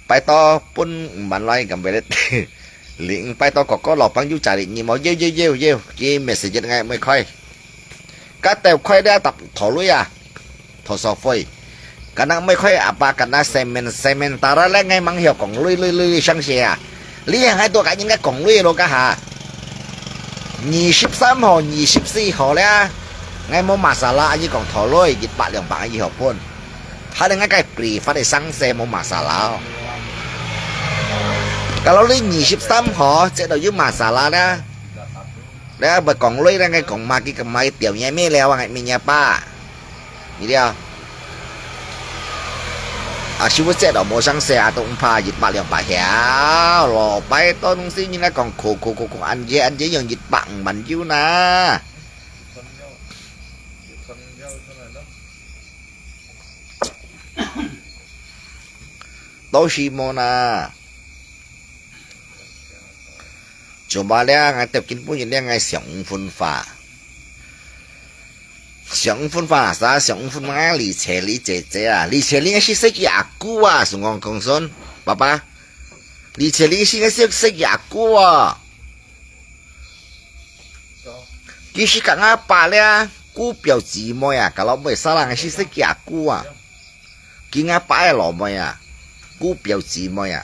Pai to pun man lai gam belet. Ling pai to kok ko lo pang yu cha li nyi mo yeu yeu yeu yeu. Ki message ngai mai khoi. Ka teu khoi dia tap tho lui a. Tho so foi. Ka nang mai khoi apa ka na semen semen tara le ngai mang hiau kong lui lui lui lui sang sia. Li hang hai tua ka nyin ka kong lui lo ka ha. Nyi sip sam ho, nyi sip si ho le. Ngai mo masala aji kong tho lui, yit pak liang pak aji ho pun. Ha le ngai kai pri fa de sang se mo masala. Kalau li nyi sip sam ho, cek do yu masala le. Le ba kong lui le ngai kong ma ki ka mai tiau nye me le wa ngai mi nye pa. Ni dia. A siu cek do mo sang se a tong pa yit pak liang pak hiau. Lo pai to nung si nyi ngai kong ko ko ko ko an je an je yang yit pak man yu na. 都是么呢？Coba liang ngai tep kin pun liang ngai siang phun fa. Siang phun fa sa siang phun ma li che li che che a. Li che li si se ki aku a sung kong kong son. Papa. Li che li si se se ki aku a. Ki si ka nga pa liang. Ku piao ji mo ya. Kalau mo sa lang si se ki aku a. Ki nga pa e lo mo ya. Ku piao ji mo ya.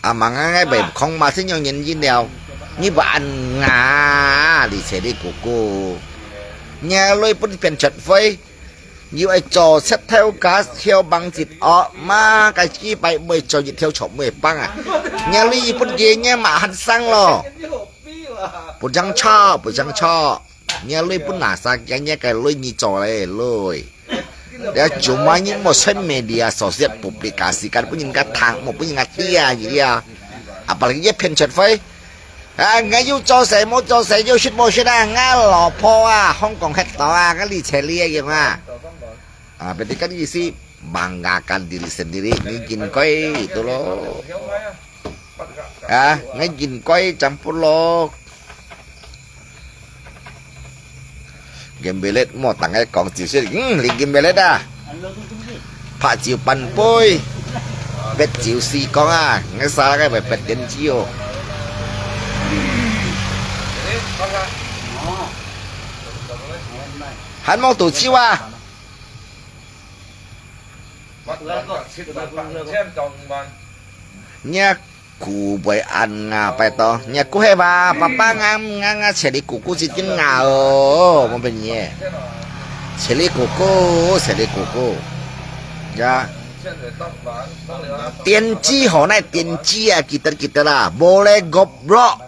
A ma nga ngai bai khong ma sin yong yin yin liao. Ni ba an nga li che li ku ku. Nya loi pun pian chat fai. Ni ai cho chat theo ka theo bang jit o ma ka chi bai bai cho jit theo chop mo bang a. Nya li pun ge nya ma han sang lo. 不正常，不正常。你个鐳不拿啥个，你个鐳你做嘞，鐳。你cuma你莫在media sosial publikasikan，分人家聽，莫分人家知啊，你知啊。Apalagi你騙出去。啊，𠊎有做事，無做事，有食無食啊，𠊎老婆啊，香港歇到啊，𠊎理睬你个樣啊。啊，berarti kan意思，banggakan diri sendiri，你應該itu咯。啊，你應該campur咯。Gembelét莫等佢講，就係，嗯，你gembelét啊？拍照半杯，別照試講啊，你啥个會別點酒哦？還無肚酒啊？ Nya ku buai an nga pai to. Nya ku he ba, papa nga, nga, nga, cari kuku si jin nga o, mo ben ye. Cari kuku, cari kuku. Ya. Tiên tri hor nai tiên tri à, kita, kita lah. Boleh goblok.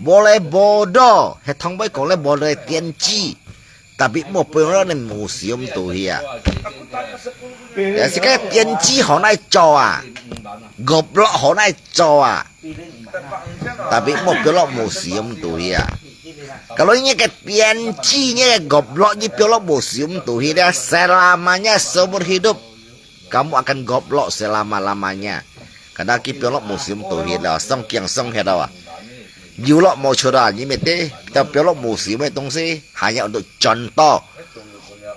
Boleh bodoh. He thong bai kong le boleh tiên tri. Tapi 目標了你無心度去啊。也是个電子好耐做啊，goblok好耐做啊。Tapi 目標了無心度去啊。Kalau你个電子，你个goblok，你標了無心度去了，selamanya seumur hidup。 Kamu akan goblok selama-lamanya. Karena佢標落無心度去了，上驚上嚇啊。有落無出啊，你乜得，就標落無心个東西，hanya untuk contoh.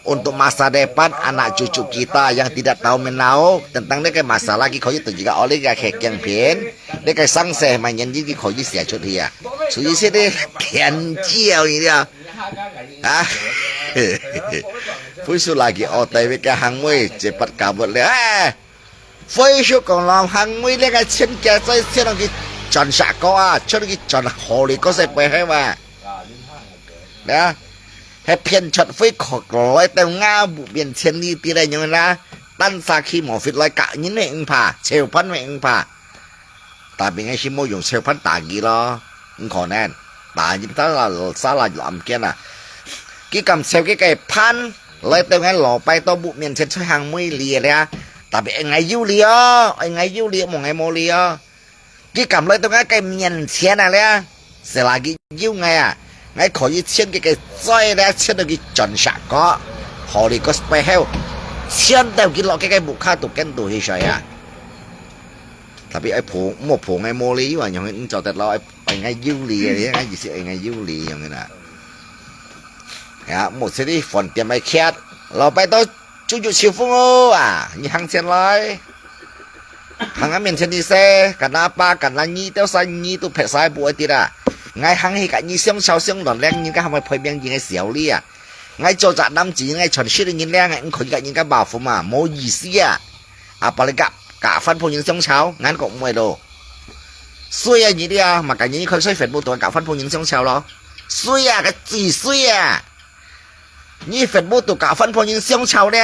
Untuk masa depan anak cucu kita yang tidak tahu menau tentang 這個 masalah，佢可以對自家屋裡个係鏡片，這個生死係乜原因，佢可以寫出去啊。所以係个天教你了。 啊，Facebook lagi otai wika hangmui cepat kabut le. Eh, Facebook kong lam hangmui le ngai chen kia zai chen ki chan sa ko a, chen ki chan holi ko sai pai hai wa. Ya, he pian chat fui kok loi teu nga bu pian chen li ti le nyong la. Tan sa ki mo fit loi ka nyin ne eng pa, cheu pan me eng pa. Tapi ngai si mo yong cheu pan ta ki lo. Eng ko nen. Ta nyi ta la sa la lo am kian a. Ki kam cheu ki kai pan. Loi teu ngai lo pai to bu mian chen cheu hang mui li le. Tapi ngai yu li o. Ngai yu li mo ngai mo li o. Ki kam loi teu ngai kai mian chen a le. Selagi yu ngai a. Ngai ko yi chen ki kai zoi le chen to ki chon sa ko. Holi ko spai heu. Chen teu ki lo ki kai bu ka tu ken tu hi sa ya. Tapi ai phung, mo phung ai mo li yu a, nyong en cho tet lo, ai, ai ngai yu li, ai ngai yu si, ai ngai yu li, nyong en a. Ya, mo se di phone tiam ai kiat. Lo pai to, chu chu chiu phung o, a, ni hang chen lai. Hang a mian chen di se, kan a pa, kan a ni, teo sa ni, tu phet sa bu ai ti la. Ngai hang hi ka ni siang chao siang lon leng, ni ka ham ai phoi biang ji ngai siao li a. Ngai cho cha nam ji, ngai chon shi ni leng, ngai ko ka ni ka ba fu ma, mo yi si a. Apalagi ka, ka fan phung yin siang chao, ngan ko mui lo. Sui a ni dia, ma ka ni khon sui Facebook tu ka fan phung yin siang chao lo. Sui a, ka chi sui a. Ni Facebook tu ka fan phung yin siang chao le.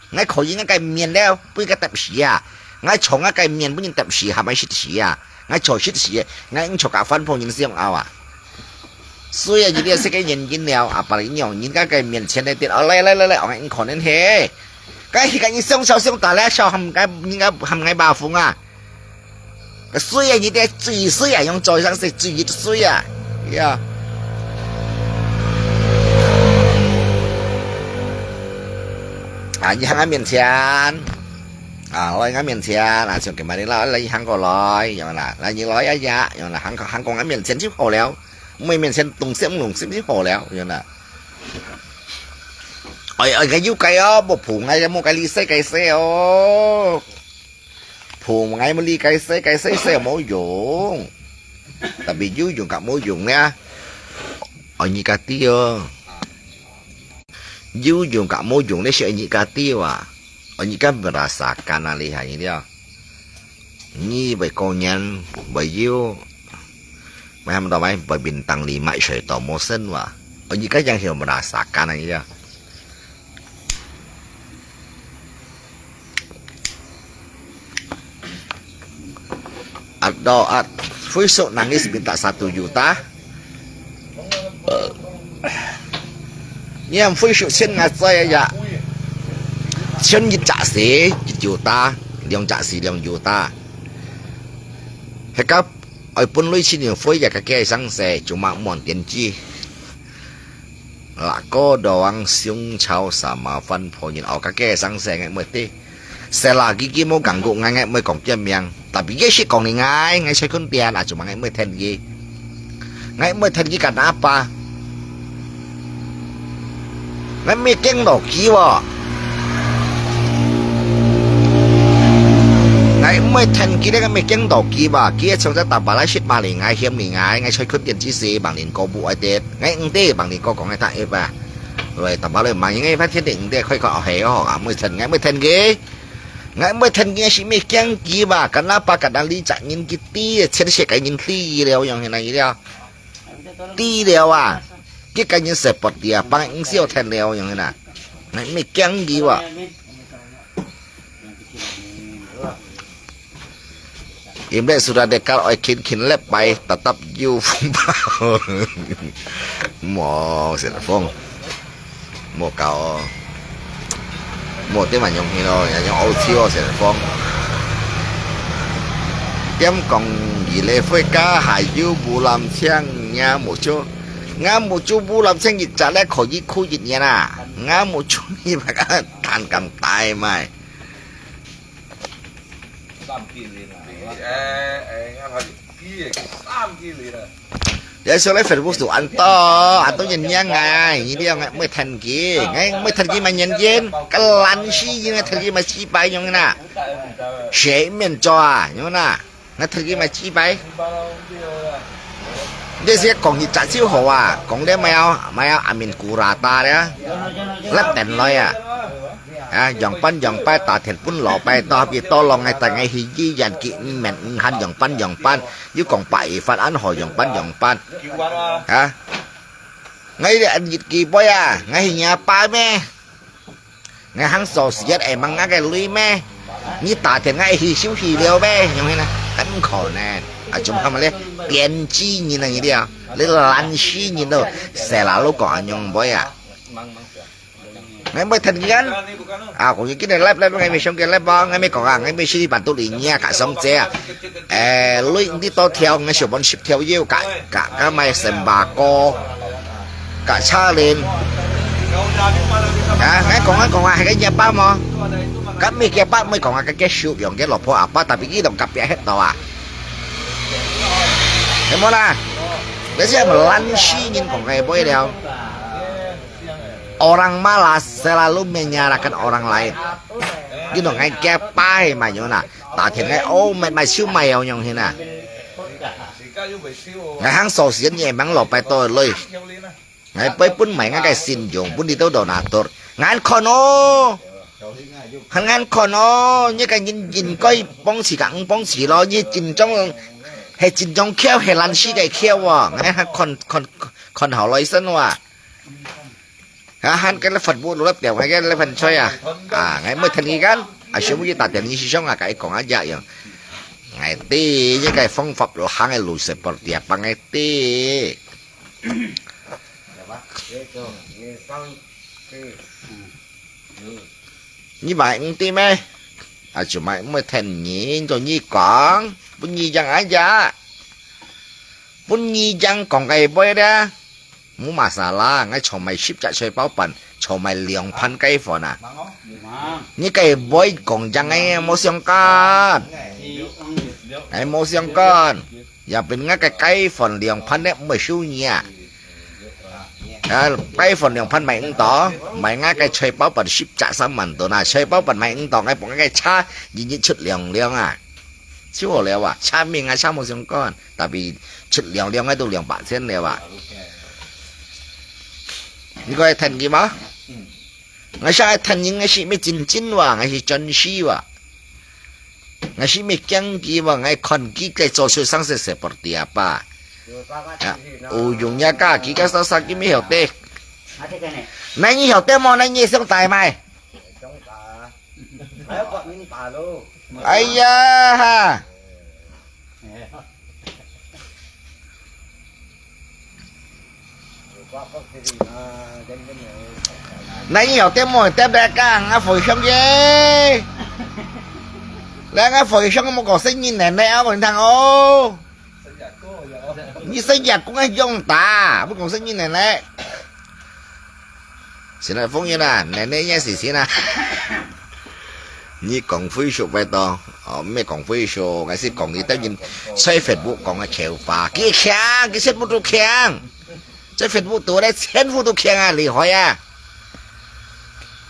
Ngai ko yin ngai kai mian le, pui ka tap si a. Ngai chong ngai kai mian pui yin tap si, ha mai sit si a. Ngai cho sit si, ngai ing cho ka fan phung yin siang ao a. 所以你這是个原因了，啊，把你用人家个面前来点，哦，来来来来，哦，你可能嘿，该个你想笑想打来笑，含该应该含该把风啊，个水啊，你这水水啊，用嘴上是水水啊，呀，啊，你含俺面前。 啊，來俺面前，啊，像今日你啦，來行過來，樣啦，來你來呀呀，樣啦，行過行過俺面前就好了，毋係面前動心動心就好了，樣啦。哎哎，該有該哦，無碰哎，無該理世界事哦，碰哎，無理該世界事事無用，特別有用甲無用呢，哦，你家己哦。 有用甲無用，你是你家己哇？哦，你家merasakan啊，厲害你了。你會過年，會有，會喊到會，會bintang lima水到無生哇？哦，你家樣係merasakan啊，你了。Ada, ah, besok nangis minta satu juta. 你看回收錢𠊎知啊呀，錢一隻是一Juta，兩隻是兩Juta。係講愛分類錢就回呀，个个生事，就莫問電子。Lako doang siung chau sama van po nyin，哦，个个生事，𠊎毋會知。 Sela gigi mo ganggu ngai ngai mui kong kiam miang. Tapi ye shi kong ni ngai ngai sai kun tian a cuma ngai mui then gi. Ngai mui then gi kan apa? Ngai mui keng do gi wo. Ngai mui then gi le ngai mui keng do gi ba. Gi chang za ta ba lai shit ma li ngai hiam li ngai ngai sai kun tian chi si bang lin ko bu ai tet. Ngai ng te bang lin ko kong ngai ta e ba. Rồi ta ba le ma ngai phát hiện định de khoi ko he ho a mui then ngai mui then gi. Ngai mui then ngai si mui kiang ki ba, kan apa kan ali chak ngin ki ti, chen se kai ngin ti liao yong hina liao. Ti liao a. Ki kai ngin se pot dia, pang ng siu then liao yong hina. Ngai mui kiang ki ba. Im le sudah dekar oi kin kin lep bai, tatap yu fung bao. Mo sen fong. Mo kao. Mo te ma nyong hi lo, ya nyong au thiu sen fong. Tiam kong yi le fui ka ha yu bu lam chiang nya mo chu. Nga mo chu bu lam chiang yi cha le ko yi ku yi nya na. Nga mo chu yi ba ka tan kam tai mai. 三幾年啊？誒誒，啱係幾啊？三幾年啊？Ya sio le Facebook tu anto, anto nyen nyang ngai, ini dia ngai mui then ki, ngai mui then ki ma nyen yen, kalan si ngai then ki ma si bai yong na, si men cho a yong na, ngai then ki ma si bai. Dia si kong hi cha siu ho a, kong le mai au, mai au amin kurata le, lap ten loi a. Ha, yong pan yong pai ta then pun lo pai to bi to long ngai ta ngai hi yi yan ki men han yong pan yong pan. Yu kong pa i fan an ho yong pan yong pan. Ha. Ngai le an yit ki boy a, ngai hi nya pa me. Ngai hang so siat e mang ngai ke lui me. Ni ta then ngai hi siu hi liao me, yong hi na. Kan ko ne. A chung ham le, pian chi ni na ni liao. Le lan si ni lo. Sela lo ko an yong boy a. Ngai mui then ki kan. A, kong yi kin live live ngai mui siong ke live ba, ngai mui kong a, ngai mui si ban tu li nia ka song che a. E, lui di to thiau, ngai siu bon sip thiau yeu ka, ka, ka mai sem ba ko. Ka cha lin. A, ngai kong a, kong a, hai ka nia ba mo. Ka mi ke ba mui kong a, ka ke siu yong ke lo po a, ba ta bi ki dong ka pia het to a. He mo na. Ngai sia mo lan si ngin kong ngai boi liao. Orang malas selalu menyalahkan orang lain. Gino ngai kia pai ma yong na. Ta thian ngai o mai mai siu mai yong yong hina. Ngai hang so sian ye mang lo pai to loi. Ngai pai pun mai ngai kai sin yong pun di to do na tor. Ngan kon o. Han ngan kon o. Ni kai yin yin koi pong si ka ng pong si lo. Ni jin jong he jin jong kiao he lan si kai kiao wa. Ngai han kon kon kon hao loi sen wa. Ha, han ke le fan bu lu lep tiao, ngai ke le fan choi a. A, ngai mui then ki kan. A, siu mui ta then ki si siong a, kai kong a ya yong. Ngai ti, ye kai phong fap lo hang e lu se por tia pa ngai ti. Ni bai ng ti me. A, chu mai mui then ni, cho ni kong. Pun ni yang a ya. Pun ni yang kong kai boi da. Mu masalah, ngai cho mai sip chak choi pao pan, cho mai liang pan kai fon a. Ni kai boi kong jang ngai mo siang kan. Ngai mo siang kan. Ya pin ngai kai kai fon liang pan ne mo siu nia. Ya, kai fon liang pan mai ng to, mai ngai kai choi pao pan sip chak sam man to na, choi pao pan mai ng to, ngai pong ngai kai cha, yin yin chut liang liang a. Chiu ho liao a, cha ming a cha mo siang kan, tapi chut liang liang ngai tu liang ba chen liao a. Ni koi then ki ma? Ngai sa ai then ni ngai si mi chin chin wa, ngai si chon si wa. Ngai si mi kiang ki wa, ngai kon ki kai cho su sang se se por ti apa. Ya, u yung ya ka, ki ka sa sa ki mi hiao te. Nai ni hiao te mo, nai ni siang tai mai. Ai ya ha. 那你有点莫点来讲，啊，回乡耶。来，啊，回乡莫讲生意奶奶，我讲你听哦。你生意公爱用打，不讲生意奶奶。现在风云啊，奶奶也是行啊。你讲回说拜托，哦，没讲回说，还是讲你等于在Facebook讲个笑话，佢强，佢全部都强。 在Facebook度咧，全部都強啊，厲害啊！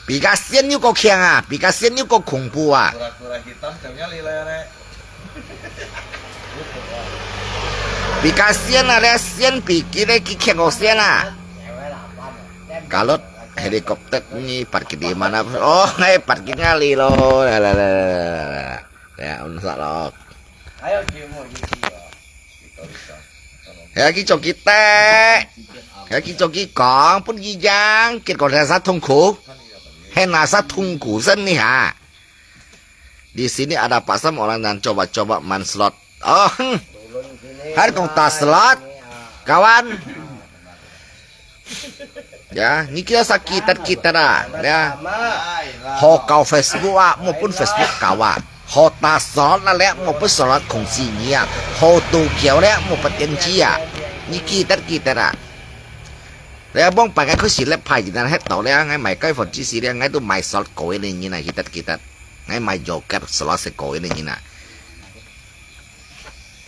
比較仙又過強啊，比較仙又過恐怖啊！比較仙啊，咧仙比佢咧佢強過仙啊！Kalau helikopter ni parkir di mana? Oh, hai parkir ngali lo. Lah, lah, lah, lah, lah, lah. Ya, unsa lo. 還有節目就去了。 係啊，佢做記得，係啊，佢做記講，分佢贏，結果係啥痛苦，係哪啥痛苦先呢哈？Di sini ada pasar orang yang coba-coba main slot. Oh, hmm. Hai kong ta slot, kawan. Ya, ni kita sakit, sakit kita dah. Ya. Ho kau Facebook ah, mo pun Facebook kau ah. Ho ta slot lah leh, mo pun slot kong si ni ah. Ho tu kiau leh, mo pun tian ji ah. Ni kita, kita dah. Leh bông pai ngai khôi si leh pai ji nan het tau leh, ngai mai kai phone ji si leh, ngai tu mai slot kau ini ni na, kita, kita. Ngai mai joker slot se kau ini ni na.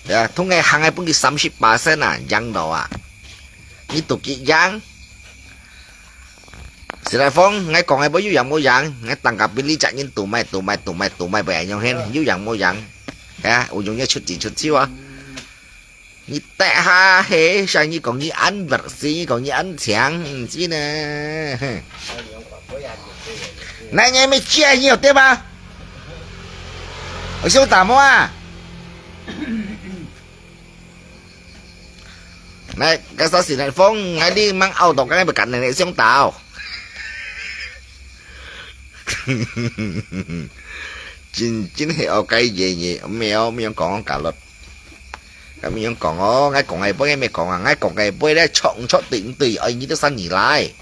Ya, thung ngai hang ngai pun ki 三十 percent 啊，贏到啊。你都幾贏？是來風，ngai講ngai不有贏無贏？Ngai tangkap beli cak nyin tu mai, tu mai, tu mai, tu mai, bayar nyong hen, 有贏無贏？Ya，有用要出錢出手啊。你帶下嘿，像你講你安 bersih，你講你安強，毋知呢。哼。那你還沒借你有對吧？我想打麼啊？ Nè, cái sao xỉn này phong, ngai đi mang ao tộc cái này bật cắn này này xiong tao. Chính, chính hệ ao cái gì gì, mèo, mèo con cả luật. Cái mèo con ó, ngai con ngai bơi, mèo con à, ngai con ngai bơi đấy, chọn, chọn tỉnh tùy, ở như tôi sẵn nhỉ lại.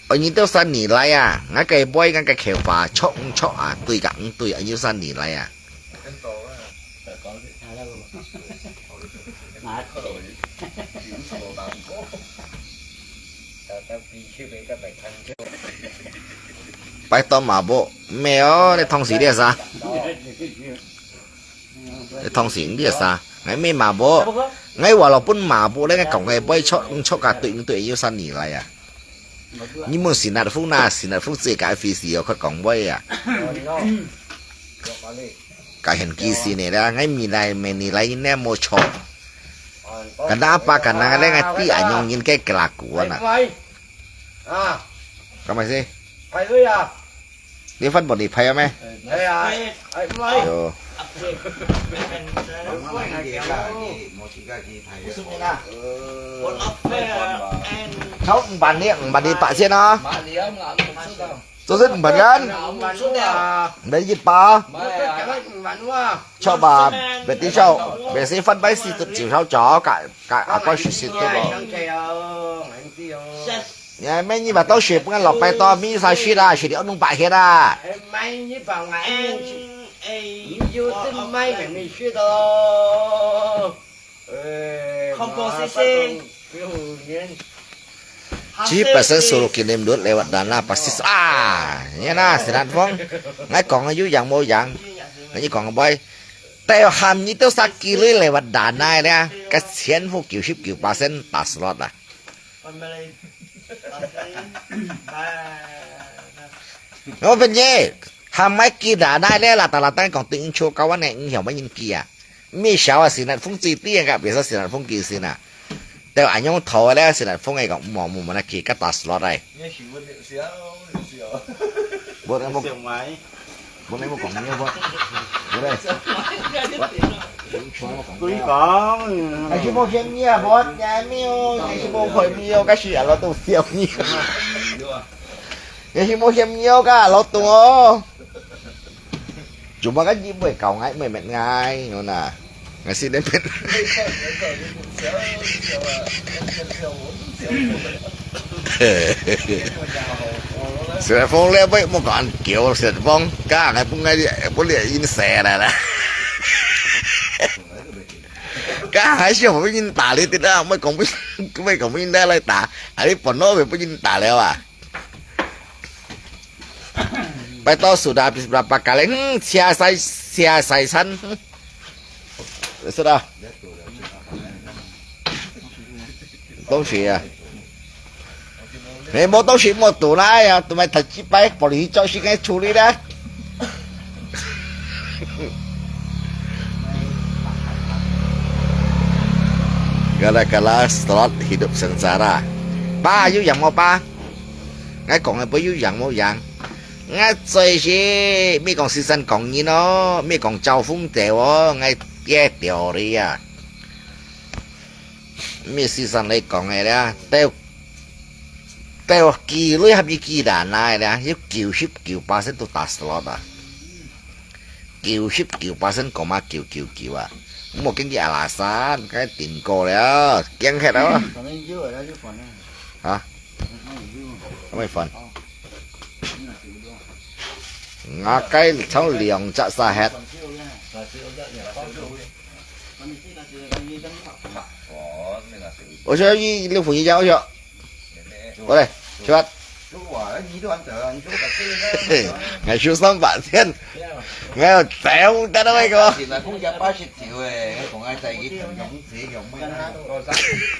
Ở như tôi sẵn nhỉ lại à, ngai cái bơi, ngai cái khéo phá, chọn, chọn à, tùy cả, tùy, ở như sẵn nhỉ lại à. Pai to mah bo, mèo, để thông sĩ đi sao? Để thông sĩ đi sao? Ngai mèo mah bo, ngai wa lo pun mah bo, để ngai còng ngai bơi chọn, chọn cả tụi, tụi yêu sanh nỉ lại à? Nhi mun sinat fung na, sinat fung tse ka fisi yo khot kong boi ya. Ka hen ki si ne da, ngai mi lai me ni lai ne mo cho. Ka na pa ka na le ngai ti a nyong yin ke kelaku na. Ka mai si. Ni fan bo ni phai me. Yo. Chau ban ni, ban ni pa sian a. Zo sen ban kan. Ban yit pa. Chau ba, ban ti chau. Ban si fan bai si tu jiu chau chau ka, ka a kwa shi si tu lo. Ya, mẹ nhi bà tao shit, bưng lọc pai to, mi sa shit à, shit đi ông nung bạc hết à. Mai nhi bảo ngài, nhi yêu tin mai ngài mi shit đó. Không có xí xí. Chỉ bà sen solo kỷ niệm đuổi lewat dana pasti à, ya na, sinat phong. Ngai kong yu yang mo yang. Ngai kong boy. Tao ham nhi tao sa kilo lewat dana ya. Cái chén hũ kiểu ship kiểu bà sen ta slot à. Ô, bên ye, ham mai ki da nai le la ta la tang kong ting chu ka wan ne, ngi hiao mai yin ki a. Mi xiao a, sinat fung zi ti ga, bia sa sinat fung ki sin a. Tao a nyong tho le, sinat fung ai kong mo mo mo na ki, ka ta slot ai. Bo ne mo. Bo ne mo kong ni bo. Bo ne. Tui kong. Ngai si mo hiam ni a, bo, ngai mi o, ngai si mo khoi mi o, ka si a lo tu siao ni. Ngai si mo hiam ni o, ka lo tu o. Cuma kan ji boi kau ngai, mai met ngai, no na. ，𠊎心裡面。小風咧，莫莫講叫小風，家下本來本來已經死了啦。家下還想分人打你的啦，莫講分莫講分人來來打，啊你本來就分人打了啊。Pai to sudah habis berapa kali? Hmm, sia sai sia sai san. Hmm. Sudah. 東西啊。你無東西莫堵啦呀，都買台幾擺，玻璃做事該處理啦。Gara-gara slot hidup sengsara。爸，有贏無爸？𠊎講个不有贏無贏？ 𠊎最是，毋係講時常講人哦，毋係講招風者哦，𠊎也道理啊。毋係時常來講个啦，到到幾類合一幾難啊啦，有九十九巴仙都打 slot 啊，九十九巴仙講嘛九九九啊，莫跟佢阿拉山，該定過了，驚嚇了。啊？ Kamai phần. Ngã cái cháu liòng chặt xa hết. Ủa sao y lưu phủ y giáo chưa? Ủa đây, chụp. Ngày xưa sống bạn thiên. Ngày xưa tèo ta đâu có.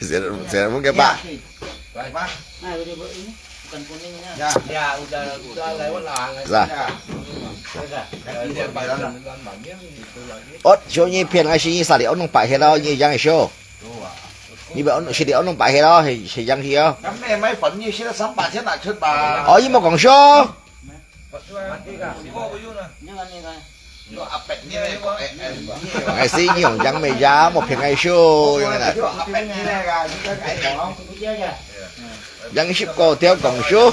Sẽ sẽ không cái bạn. Ra. Ôt, số nhi phiền ai xin nhi sa li ôn nông bại hết đó, nhi yang số. Nhi bảo ôn, xin li ôn nông bại hết đó, thì, thì yang thì đó. Năm nay mấy phần như sẽ sắm bạc thế nào trước bà? Ôi, nhi mà còn số. Ngày xưa nhi hồng yang mày ya, một phiền ai số, như thế này. Yang ship cô theo cộng số.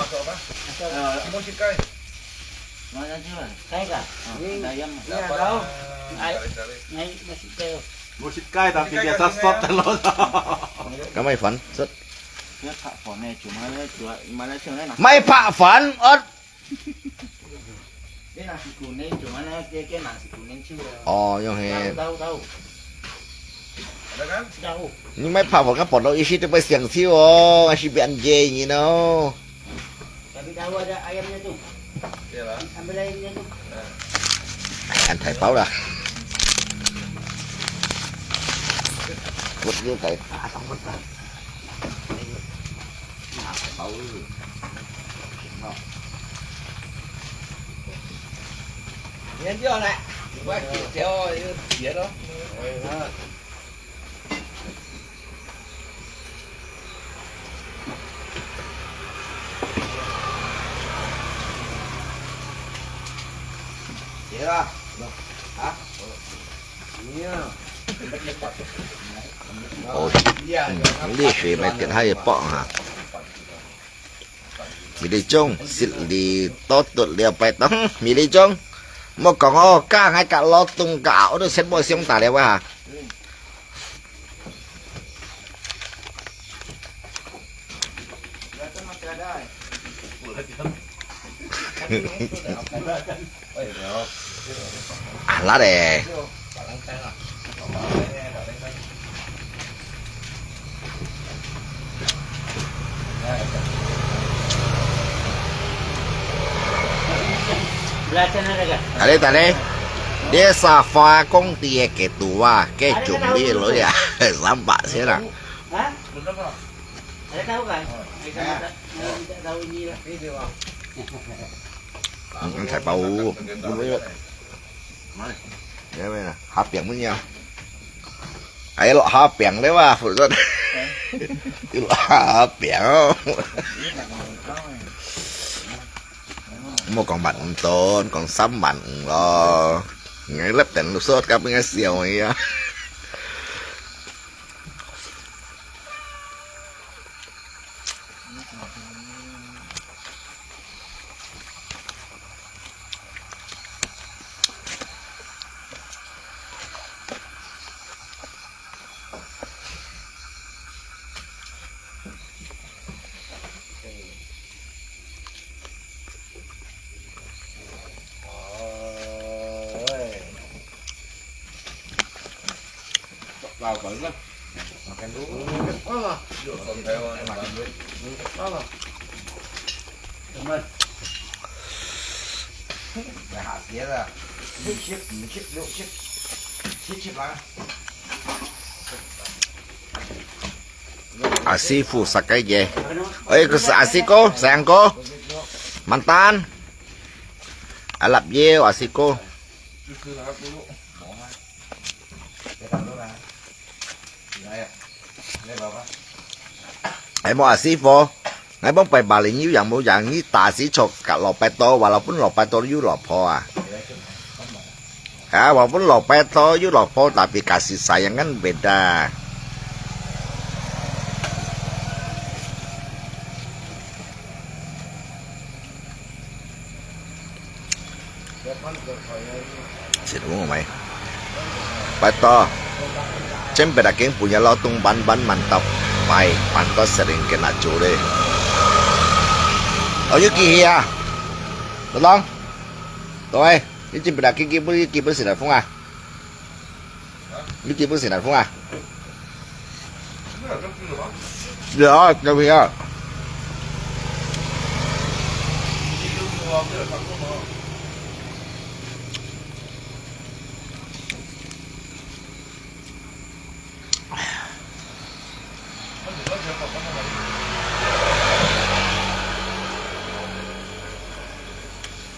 Musikai tapi biasa sot terus. Kamai phần, sot. Mai pak phần, ot. Ồ, yung he. Tahu, tahu, tahu. Ada kan? Tahu. Ni mai pha phone kan pon lo isi tu pai siang siu oh, ngasih bian je, you know. Tapi tahu ada ayamnya tu. Iyalah. Ambil ayamnya tu. Ăn thái báo lah. Quất như thế. Nhớ chưa này? Qua chỉ theo, theo đó. Vậy đó. Hả? Nhớ. Ôi, ừ, đi suy mày tiện hay bọ hả? Mì đi chung, xịt lì tốt tuột liều bài tông, mì đi chung. Một cọng ô, cả ngay cả ló tung cả, ô, được xếp bồi xiông tả liều hả? À, lá đè. Tadi, tadi. Dia safa kong dia ketua, ke cumi lo ya. Sampak sih lah. Hah? Ada tahu kan? Saya tak, saya tak tahu ini lah. Ăn thái báo. Nhớ mày nè, há piang mới nhau. Ai lọ há piang đấy mà, phụ rất. Lọ há piang. Mua con bạn tốn, con sắm bạn lo. Ngay lớp tỉnh lục sốt các bên siêu ấy á. Makan dulu. Makan dulu. Makan dulu. Makan dulu. Dah habis lah. 六七，五七，六七，七七八。 阿師傅殺雞嘅。哎，佢係阿師哥，細人哥。Mantan。阿立腰，阿師哥。哎，無阿師傅，𠊎講拜拜了，有樣無樣，你打死坐甲老伯到，話老本老伯到有老婆啊？ Ha, walaupun lopet to, you lopet tapi kasih sayang kan beda. Sino mo, may? Pato. Siyempre, aking punya lotong banban mantap. May, pantas sering kena curi. Oh, you kihi ah. Tolong. Tolong, eh. 你知毋知啊？佢，佢本，佢本是來風啊？你知本是來風啊？有啊，有片啊。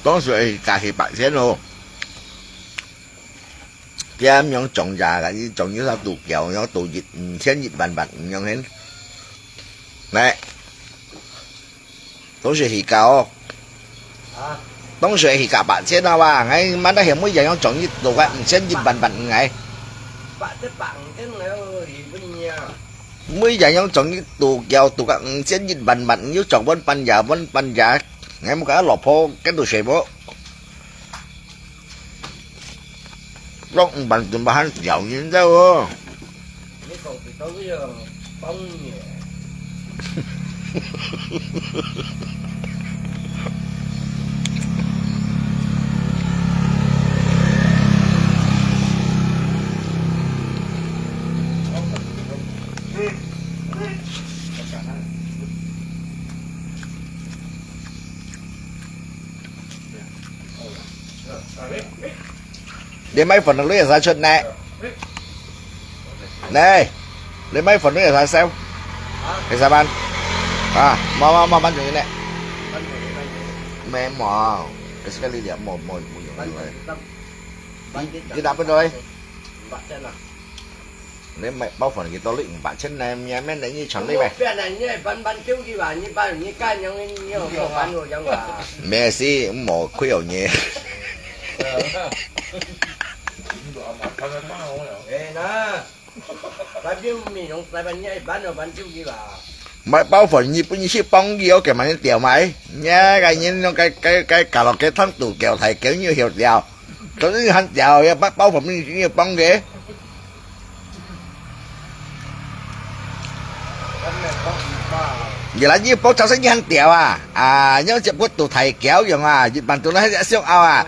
當時係加起八千咯。 佢樣漲價个，佢漲到多少，漲到一，五千一萬萬，五樣形。來，當時起價哦。啊？當時起價八千啊哇，哎，mana有每樣樣漲到多少，五千一萬萬，哎。八千八千了，你不一樣。每樣樣漲到多少，多少，五千一萬萬，又漲半半價，半半價，哎，莫講老婆跟到誰無？ Lok umpan tumbahan jauh ni jauh. Ini kau kita tu yang tahu ni. Dia mai phone lui sa chut nè. Nè. Dia mai phone lui sa sao. Cái sao bạn? À, mau mau mau bạn nè. Mẹ mau. Cái sekali dia mau mau mau. Kita apa doi? Nè mai bao phone kita lui 五百千 nè, mẹ mẹ nè như chọn đi mẹ. Mẹ si mau khui ở nhé. Mai bao phone như bữa như si bông gì ok mà nó tiểu mày. Nhá, cái như nó cái cái cái cả lọc cái thằng tủ kiểu thầy kiểu như hiểu tiểu. Tôi cứ hẳn tiểu ya, mai bao phone như như bông kì. Giờ là như bông cháu sẽ như hẳn tiểu à. À, nhớ chụp bút tủ thầy kiểu dòng à, dịch bản tủ nó hay dễ siêu ao à.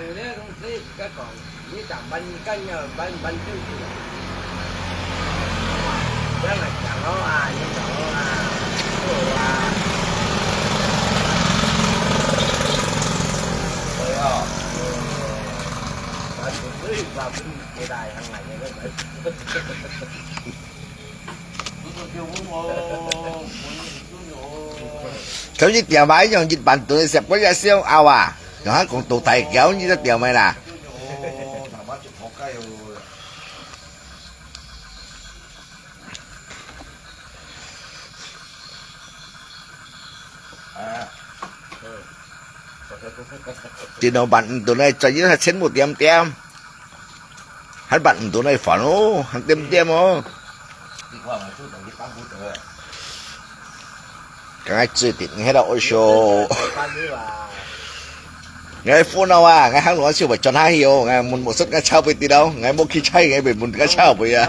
Thậm chí tiểu mà ấy dòng dịch bản tủ nó xếp có dễ siêu ao à. Rồi hả, cũng tủ thầy kiểu như nó tiểu mày là. Chỉ nó bạn tụi này cho những hạt sen một tiêm tiêm. Hạt bạn tụi này phản ô, hạt tiêm tiêm ô. Cái ngay chưa tịt ngay đó ôi show. Ngay phone nào à, ngay hàng nó chưa phải chọn hai hiểu, ngay muốn một suất ngay chào với tí đâu, ngay một khi chay ngay bị muốn ngay chào với à.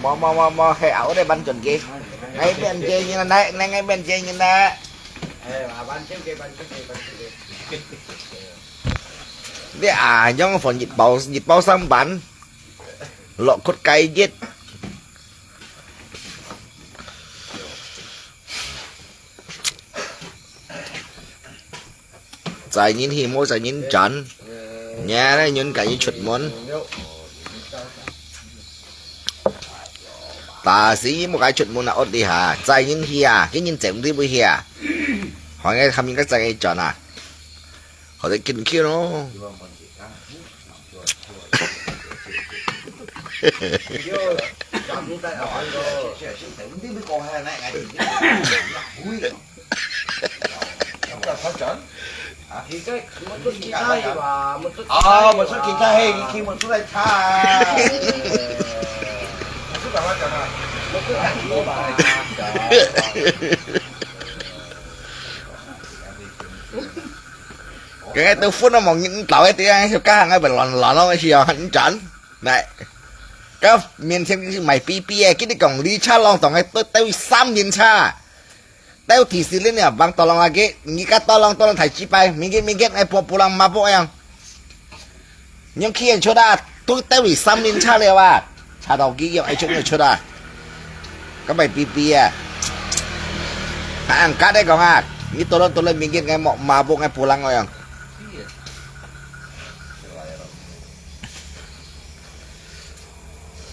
Mau, mau, mau, mau, hei, aku deh bantuan ke. Ngai bantuan ke ni, nai, nai, ngai bantuan ke ni, nai. Dia, ah, yang phone 熱爆，熱爆上班，落曲雞翼。 載人去，莫載人轉。你呢，人家一出門。但是莫該出門啊，惡你哈，載人去啊，佢人走毋對位去啊。好，你看人家載你轉啊，好得緊去咯。 啊，我出去看，嘿，你去我出來看。我出來看，我出來看。 該个都分了毛，你老一點，就刚刚那边乱乱咯，是啊，很赞。来，到面前去买 B B 个，跟你讲，你车浪当个都都三年车，到提示你了，往多浪啊个，你个多浪多浪太几百，明天明天哎，不不让马不样。 你去演出啊，都都有三年差了啊，差到几样，哎，出演出啊，咁咪 B B 啊，啊，angkat 个讲啊，你多了多了，明天个马马步个波浪个样。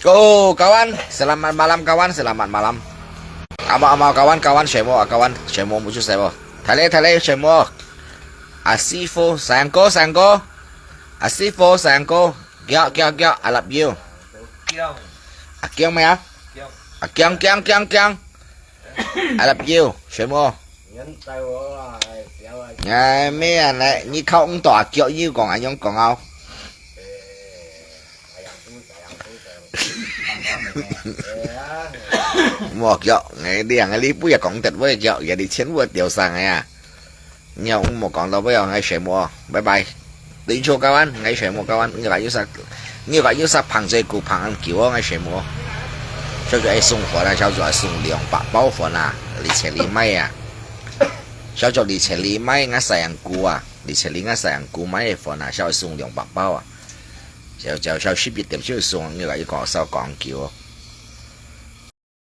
Oh, kawan, selamat malam kawan, selamat malam. Amo amo kawan, kawan, semo, kawan, semo, mucho semo. Thale, thale, semo. Asifo, sayangku, sayangku. Asifo, sayangku. Giok, giok, giok, I love you. Agiok 咩啊？Agiok, giok, giok, giok. I love you, semo. Ngai 咩啊？你你靠唔到啊？腳又讲啊，样讲啊。莫脚，ngai 两个你不要讲得我脚，也你钱我掉上来啊。你要莫讲到不要，ngai semo，拜拜。Thank you kawan, ngai semo kawan, ngai ka yusa, ngai ka yusa 捧这个捧很久哦，ngai semo。小组爱送饭啊，小组爱送两百包饭啊，你千里买啊。 小组你千里买，ngai sayangku啊，你千里ngai sayangku买个饭啊，小组送两百包啊。小小小十一点就送，你来一个少讲究哦。